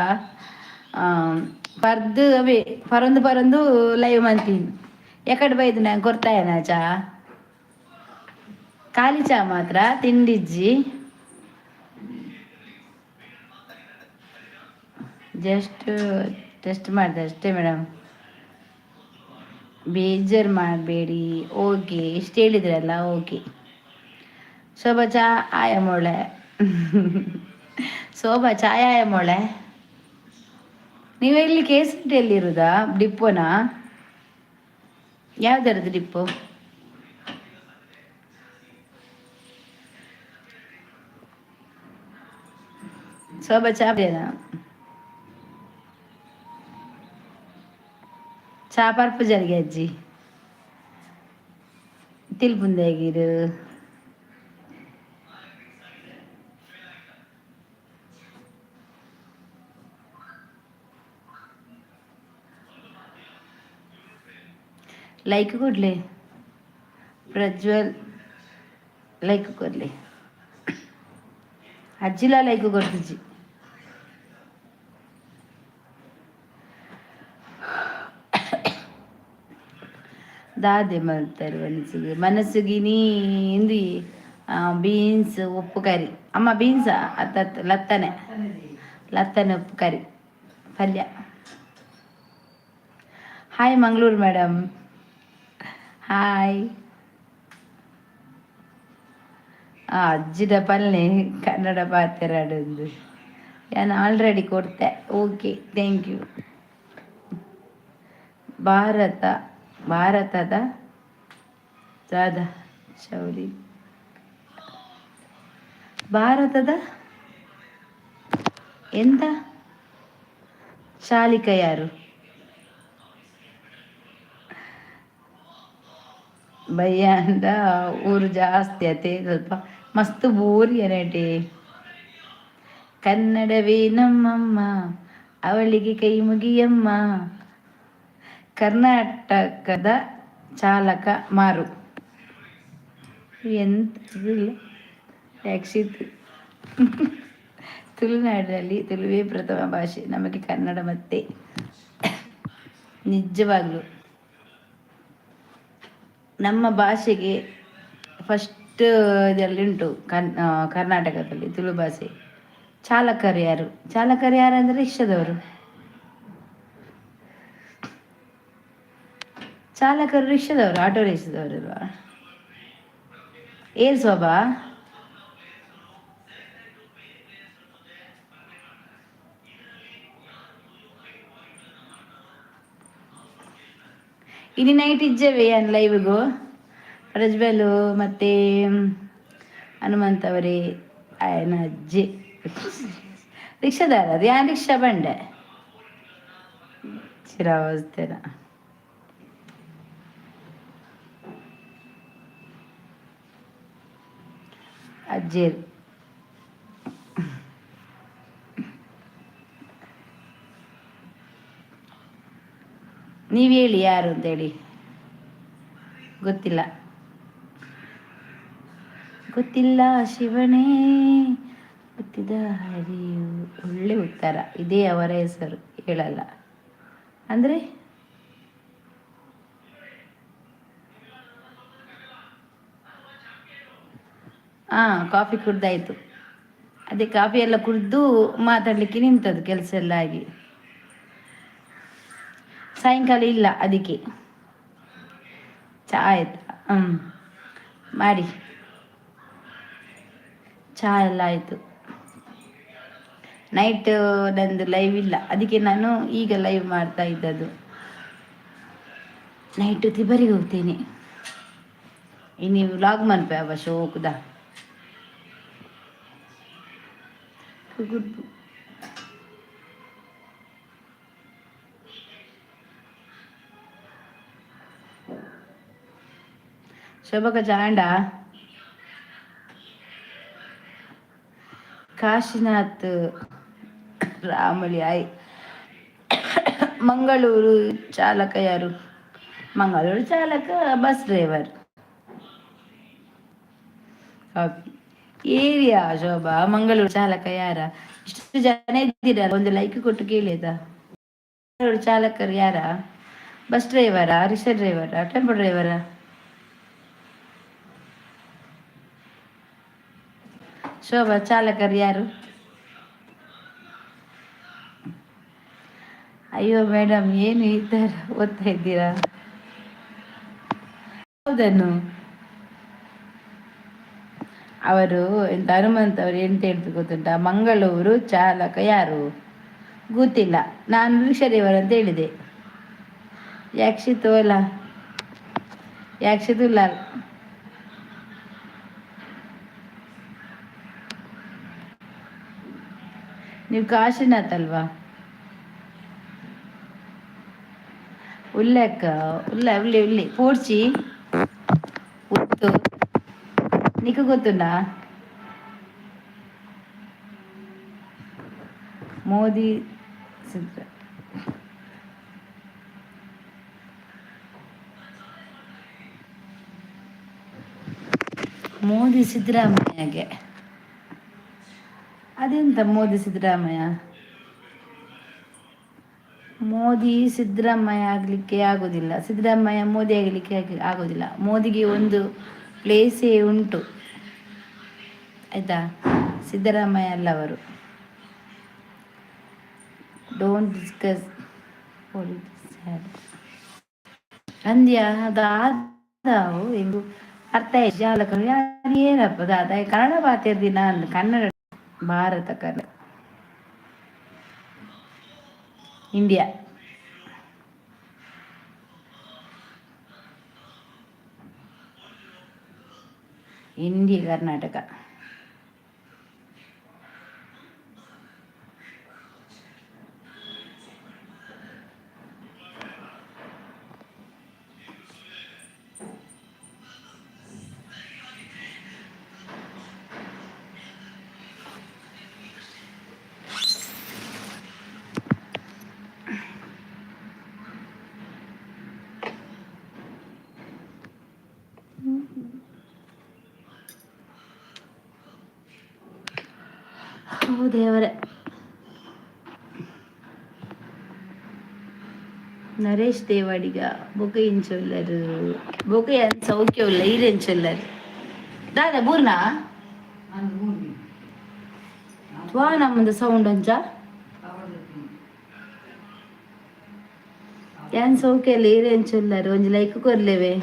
Speaker 1: ಪರ್ದು ಅವೇ ಪರೊಂದು ಪರೊಂದು ಲೈವ್ ಮಂತೀನಿ. ಎಕಡೆ ಬೈದು ನಾನು ಕೊರ್ತಾಯನ ಚಾ? ಖಾಲಿ ಚಾ ಮಾತ್ರ ತಿಂಡಿಜ್ಜಿ. ಜಸ್ಟ್ ಟೆಸ್ಟ್ ಮಾಡಿದೆ ಅಷ್ಟೇ ಮೇಡಮ್, ಬೇಜಾರು ಮಾಡಬೇಡಿ. ಓಕೆ, ಇಷ್ಟು ಹೇಳಿದ್ರಲ್ಲ, ಓಕೆ. ಶೋಭಾ ಚಾ ಆಯ ಮೋಳೆ, ಶೋಭಾ ಚಾಯ ಆಯ ಮೋಳೆ. ನೀವು ಎಲ್ಲಿ? ಕೆ ಎಸ್ ಟಿಯಲ್ಲಿ ಇರುವುದಾ? ಡಿಪ್ಪೋನಾ? ಯಾವ್ದಾರದು ಡಿಪ್ಪೋ? ಶೋಭಾ ಚಾ ಚಾ ಪರ್ಪು జరిಗೆ ಅಜ್ಜಿ ತಿಲ್ಪುಂದೇಗಿರು. ಲೈಕ್ ಕೊಡ್ಲಿ ಪ್ರಜ್ವಲ್, ಲೈಕ್ ಕೊಡ್ಲಿ. ಅಜ್ಜಿಲ ಲೈಕ್ ಕೊಡ್ತಿಜ್ಜಿ. ದಾದೆ ಮಲ್ತಾರೆ ಮನಸ್ಸಿಗೆ ಮನಸ್ಸಿಗೆ ನೀಂದು ಬೀನ್ಸ್ ಉಪ್ಪು ಕರಿ ಅಮ್ಮ. ಬೀನ್ಸಾ? ಅತ್ತ ಲತ್ತನೆ, ಲತ್ತನೆ ಉಪ್ಪು ಕರಿ ಪಲ್ಯ. Hi Mangaluru madam, hi. ಅಜ್ಜಿದ ಪಲ್ಲೆ ಕನ್ನಡ ಪಾತೆರಾಡೊಂದು ನಾನು ಆಲ್ರೆಡಿ ಕೊಡ್ತೆ. Okay, thank you. Bharat ಭಾರತದ ದಾದ ಚೌರಿ ಭಾರತದ ಎಂತ ಚಾಲಿಕ ಯಾರು? ಬಯ್ಯಾಂಡ ಊರು ಜಾಸ್ತಿ ಆತೆ, ಸ್ವಲ್ಪ ಮಸ್ತ್ ಬೋರಿ ಏನೇಟಿ. ಕನ್ನಡವೇ ನಮ್ಮಮ್ಮ, ಅವಳಿಗೆ ಕೈ ಮುಗಿಯಮ್ಮ. ಕರ್ನಾಟಕದ ಚಾಲಕ ಮಾರು ಎಂಥದಿಲ್ಲ ಯಾಕ್ಷಿತ್. ತುಳುನಾಡಿನಲ್ಲಿ ತುಳುವೇ ಪ್ರಥಮ ಭಾಷೆ, ನಮಗೆ ಕನ್ನಡ ಮತ್ತೆ. ನಿಜವಾಗ್ಲೂ ನಮ್ಮ ಭಾಷೆಗೆ ಫಸ್ಟ್ ಇದರಲ್ಲಿ ಉಂಟು ಕರ್ನಾಟಕದಲ್ಲಿ ತುಳು ಭಾಷೆ. ಚಾಲಕರು ಯಾರು? ಚಾಲಕರು ಯಾರು ಅಂದರೆ ರಿಕ್ಷಾದವರು. ಚಾಲಕರು ರಿಕ್ಷಾದವರು, ಆಟೋ ರಿಕ್ಷಾದವರು ಅಲ್ವಾ? ಏರ್ ಶೋಭಾ? ಇನಿ ನೈಟ್ ಇಜ್ಜೆವೆ ಯಾನ್ ಲೈವ್ಗು. ಪ್ರಜ್ವಲು ಮತ್ತೆ ಹನುಮಂತವರೇ ಆಯನ ಅಜ್ಜಿ ರಿಕ್ಷಾದಾರ, ಯಾನ್ ರಿಕ್ಷಾ ಬಂಡೆ ಚಿರಾವಸ್ತೇನ. ಅಜ್ಜೇರು ನೀವು ಹೇಳಿ ಯಾರು ಅಂತೇಳಿ. ಗೊತ್ತಿಲ್ಲ, ಗೊತ್ತಿಲ್ಲ ಶಿವನೇ ಗೊತ್ತಿದ ಹರಿಯು. ಒಳ್ಳೆ ಉತ್ತರ. ಇದೇ ಅವರ ಹೆಸರು ಹೇಳಲ್ಲ ಅಂದರೆ. ಹಾಂ, ಕಾಫಿ ಕುಡ್ದಾಯ್ತು. ಅದೇ ಕಾಫಿ ಎಲ್ಲ ಕುಡಿದು ಮಾತಾಡಲಿಕ್ಕೆ ನಿಂತದ್ದು. ಕೆಲಸ ಎಲ್ಲ ಆಗಿ ಸಾಯಂಕಾಲ ಇಲ್ಲ, ಅದಕ್ಕೆ. ಚಾ ಆಯ್ತಾ? ಹ್ಞೂ, ಮಾಡಿ. ಚಹಾ ಎಲ್ಲ ಆಯಿತು. ನೈಟ್ ನಂದು ಲೈವ್ ಇಲ್ಲ, ಅದಕ್ಕೆ ನಾನು ಈಗ ಲೈವ್ ಮಾಡ್ತಾ ಇದ್ದದ್ದು. ನೈಟು ತಿಬರಿಗೆ ಹೋಗ್ತೀನಿ. ಇನ್ನು ವ್ಲಾಗ್ ಮನ್ಪೆ ಅವ ಶೋಕುದ ಗುಡ್. ಶೋಭಕ ಚಾಂಡ. ಕಾಶಿನಾಥ್ ರಾಮಳಿ ಆಯ್. ಮಂಗಳೂರು ಚಾಲಕ ಯಾರು? ಮಂಗಳೂರು ಚಾಲಕ ಬಸ್ ಡ್ರೈವರ್. ಏರಿಯಾ ಶೋಭಾ, ಮಂಗಳೂರು ಚಾಲಕ ಯಾರ? ಇಷ್ಟು ಜನ ಇದ್ದೀರಲ್ಲ, ಒಂದು ಲೈಕ್ ಕೊಟ್ಟು ಕೇಳಿ ಆಯ್ತಾ? ಮಂಗಳೂರು ಚಾಲಕರು ಯಾರ? ಬಸ್ ಡ್ರೈವರಾ, ರಿಕ್ಷಾ ಡ್ರೈವರಾ, ಟೆಂಪೋ ಡ್ರೈವರಾ? ಶೋಭಾ, ಚಾಲಕರು ಯಾರು? ಅಯ್ಯೋ ಮೇಡಮ್, ಏನು ಈ ಥರ ಓದ್ತಾ ಇದ್ದೀರಾ? ಹೌದನ್ನು. ಅವರು ಎಂತ, ಹನುಮಂತ ಅವರು ಎಂತ ಹೇಳ್ತು ಗೊತ್ತುಂಟ? ಮಂಗಳೂರು ಚಾಲಕ ಯಾರು ಗೊತ್ತಿಲ್ಲ, ನಾನು ರಿಕ್ಷಾ ಡ್ರೈವರ್ ಅಂತ ಹೇಳಿದೆ. ಯಾಕ್ಷಿತು ಅಲ್ಲ, ಯಾಕ್ಷಿತು ಲಾಲ್. ನೀವು ಕಾಶಿನಾಥ್ ಅಲ್ವಾ? ಉಲ್ಲೆಕ್ಕ ಉಲ್ಲ ಉಳ್ಳಿ ಉಳ್ಳಿ ಪೋಡ್ಚಿ ಉತ್ತು ನಿಕ್ಕು ಗೊತ್ತುಂಡಾ? ಮೋದಿ ಸಿದ್ರ ಮೋದಿ ಸಿದ್ದರಾಮಯ್ಯಗೆ ಅದೆಂತ? ಮೋದಿ ಸಿದ್ದರಾಮಯ್ಯ, ಮೋದಿ ಸಿದ್ದರಾಮಯ್ಯ ಆಗಲಿಕ್ಕೆ ಆಗೋದಿಲ್ಲ. ಸಿದ್ದರಾಮಯ್ಯ ಮೋದಿ ಆಗಲಿಕ್ಕೆ ಆಗೋದಿಲ್ಲ. ಮೋದಿಗೆ ಒಂದು ಪ್ಲೇಸೇ ಉಂಟು, ಆಯಿತಾ? ಸಿದ್ದರಾಮಯ್ಯ ಅಲ್ಲ ಅವರು. Don't discuss politics. ಅಂದ್ಯ ಅದಾವು ಎಂಗು ಅರ್ಥ ಜಾಲಕರು ಯಾರು? ಏನಪ್ಪ ದಾದ, ಕನ್ನಡ ಪಾತಿರ್ದಿನ ಕನ್ನಡ ಭಾರತ ಕನ್ನಡ ಇಂಡಿಯಾ. ಇಂಡಿಯಾ ಕರ್ನಾಟಕ. ಓ ದೇವರೇ. ನರೇಶ್ ದೇವಾಡಿಗ ಬೊಕ ಇಂಚೊಲ್ಲರು? ಬೊಕ ಯಾನ್ ಸೌಖ್ಯ ಉಲ್ಲ, ಈರ್ ಎಂಚೊಲ್ಲರ್? ದಾದ ಬೂರ್ನಾ ವಾ ನಮ್ಮದು ಸೌಂಡ್ ಅಂಚ. ಯಾನ್ ಸೌಖ್ಯ ಈರೆಂಚುಲ್ಲರು ಒಂಜಿ ಲೈಕ್ ಕೊರ್ಲೆವೆ.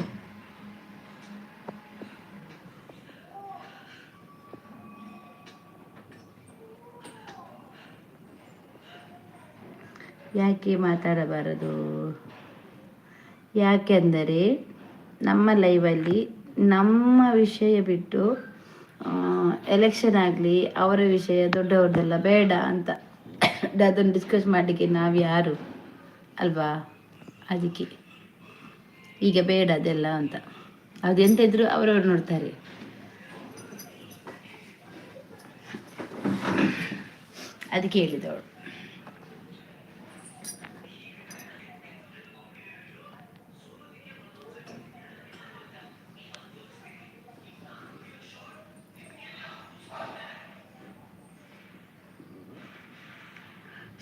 Speaker 1: ಯಾಕೆ ಮಾತಾಡಬಾರದು? ಯಾಕೆಂದರೆ ನಮ್ಮ ಲೈವಲ್ಲಿ ನಮ್ಮ ವಿಷಯ ಬಿಟ್ಟು ಎಲೆಕ್ಷನ್ ಆಗಲಿ, ಅವರ ವಿಷಯ, ದೊಡ್ಡವ್ರದ್ದೆಲ್ಲ ಬೇಡ ಅಂತ. ಅದನ್ನು ಡಿಸ್ಕಸ್ ಮಾಡಲಿಕ್ಕೆ ನಾವು ಯಾರು ಅಲ್ವಾ? ಅದಕ್ಕೆ ಈಗ ಬೇಡ ಅದೆಲ್ಲ ಅಂತ. ಅದು ಎಂತ ಇದ್ರು ಅವರವರು ನೋಡ್ತಾರೆ. ಅದಕ್ಕೆ ಹೇಳಿದವಳು.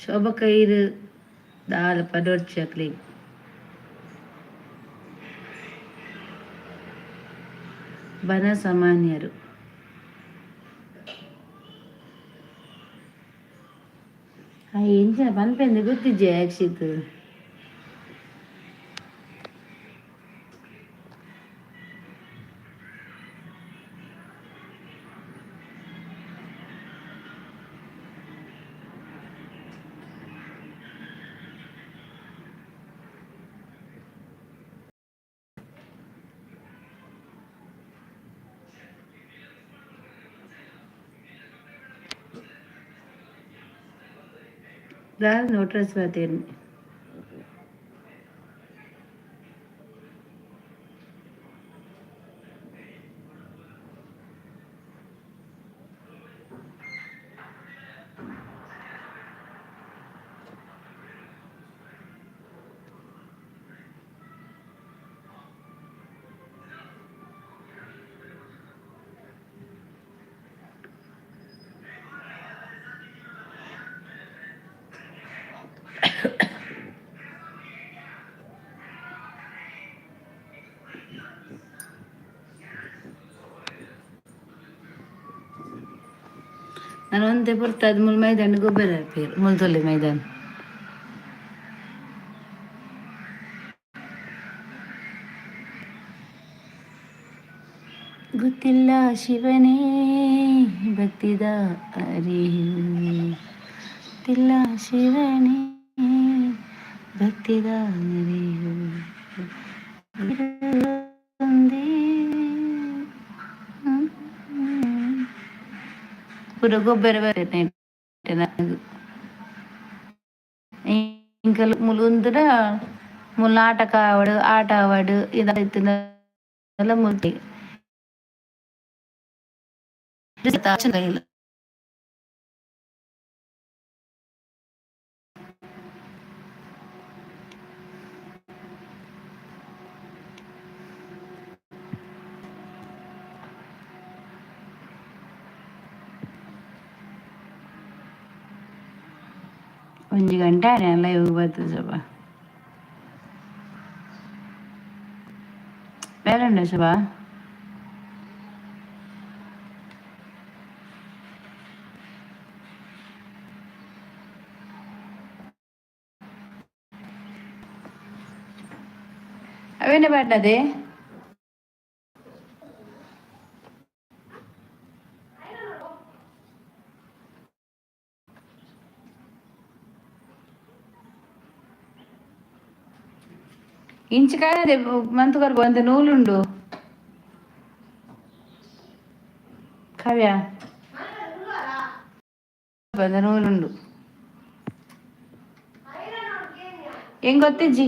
Speaker 1: ಶೋಭಾ ಕೈರು ದಾಲ ಪಡೊರ್ಚಿ. ಬನ ಸಾಮಾನ್ಯರು. ಎಂಚ ಪನ್ಪೆಂದು ಗೊತ್ತಿಜ್ಜೆ ಅಕ್ಷಿತ್. ದಾಲ್ ನೋಟ್ರಸ್ ಪಾತೆರ್ನಿ. ನಾನು ಒಂದೇ ಬರ್ತದೆ ಮುಲ್ ಮೈದಾನ ಗೊಬ್ಬರ ಹಾಕ್ಪೇರು ಮುಲ್ತೊಲ್ಲೆ ಮೈದಾನ. ಗೊತ್ತಿಲ್ಲ ಶಿವನೇ ಭಕ್ತಿದ ಅರಿಯು, ಗೊತ್ತಿಲ್ಲ ಶಿವನೇ ಭಕ್ತಿದ ಅರಿಯು. ಒಂದೇ ಪೂರ ಗೊಬ್ಬರ ಬರ್ತೈತೆ. ಇಂಕಲ್ ಮುಲು ಉಂತುಡ ಮುಲ್ ಆಟಕ ಆವಡ್ ಆಟ ಆವಡ್ ಇದಾಯ್ತು ಮುಲ್ತಿ. ಒಂಜಿ ಗಂಟೆ ಆಂಡ್ ಲೈವ್ ಬತ್ತುದು ಶೋಭಾ. ಬೇರೆ ಉಂಡ ಶೋಭಾ? ಅವೇನೆ ಪಾಡ್ನದೆ? ಇಂಚಿಕಾಯದೆ ಮಂತು ಕೊರ್ಪ ಒಂತೆ ನೂಲುಂಡು ಕಾವ್ಯ ಒಂತೆ ನೂಲುಂಡು. ಹೆಂಗ್ ಗೊತ್ತಿಜ್ಜಿ.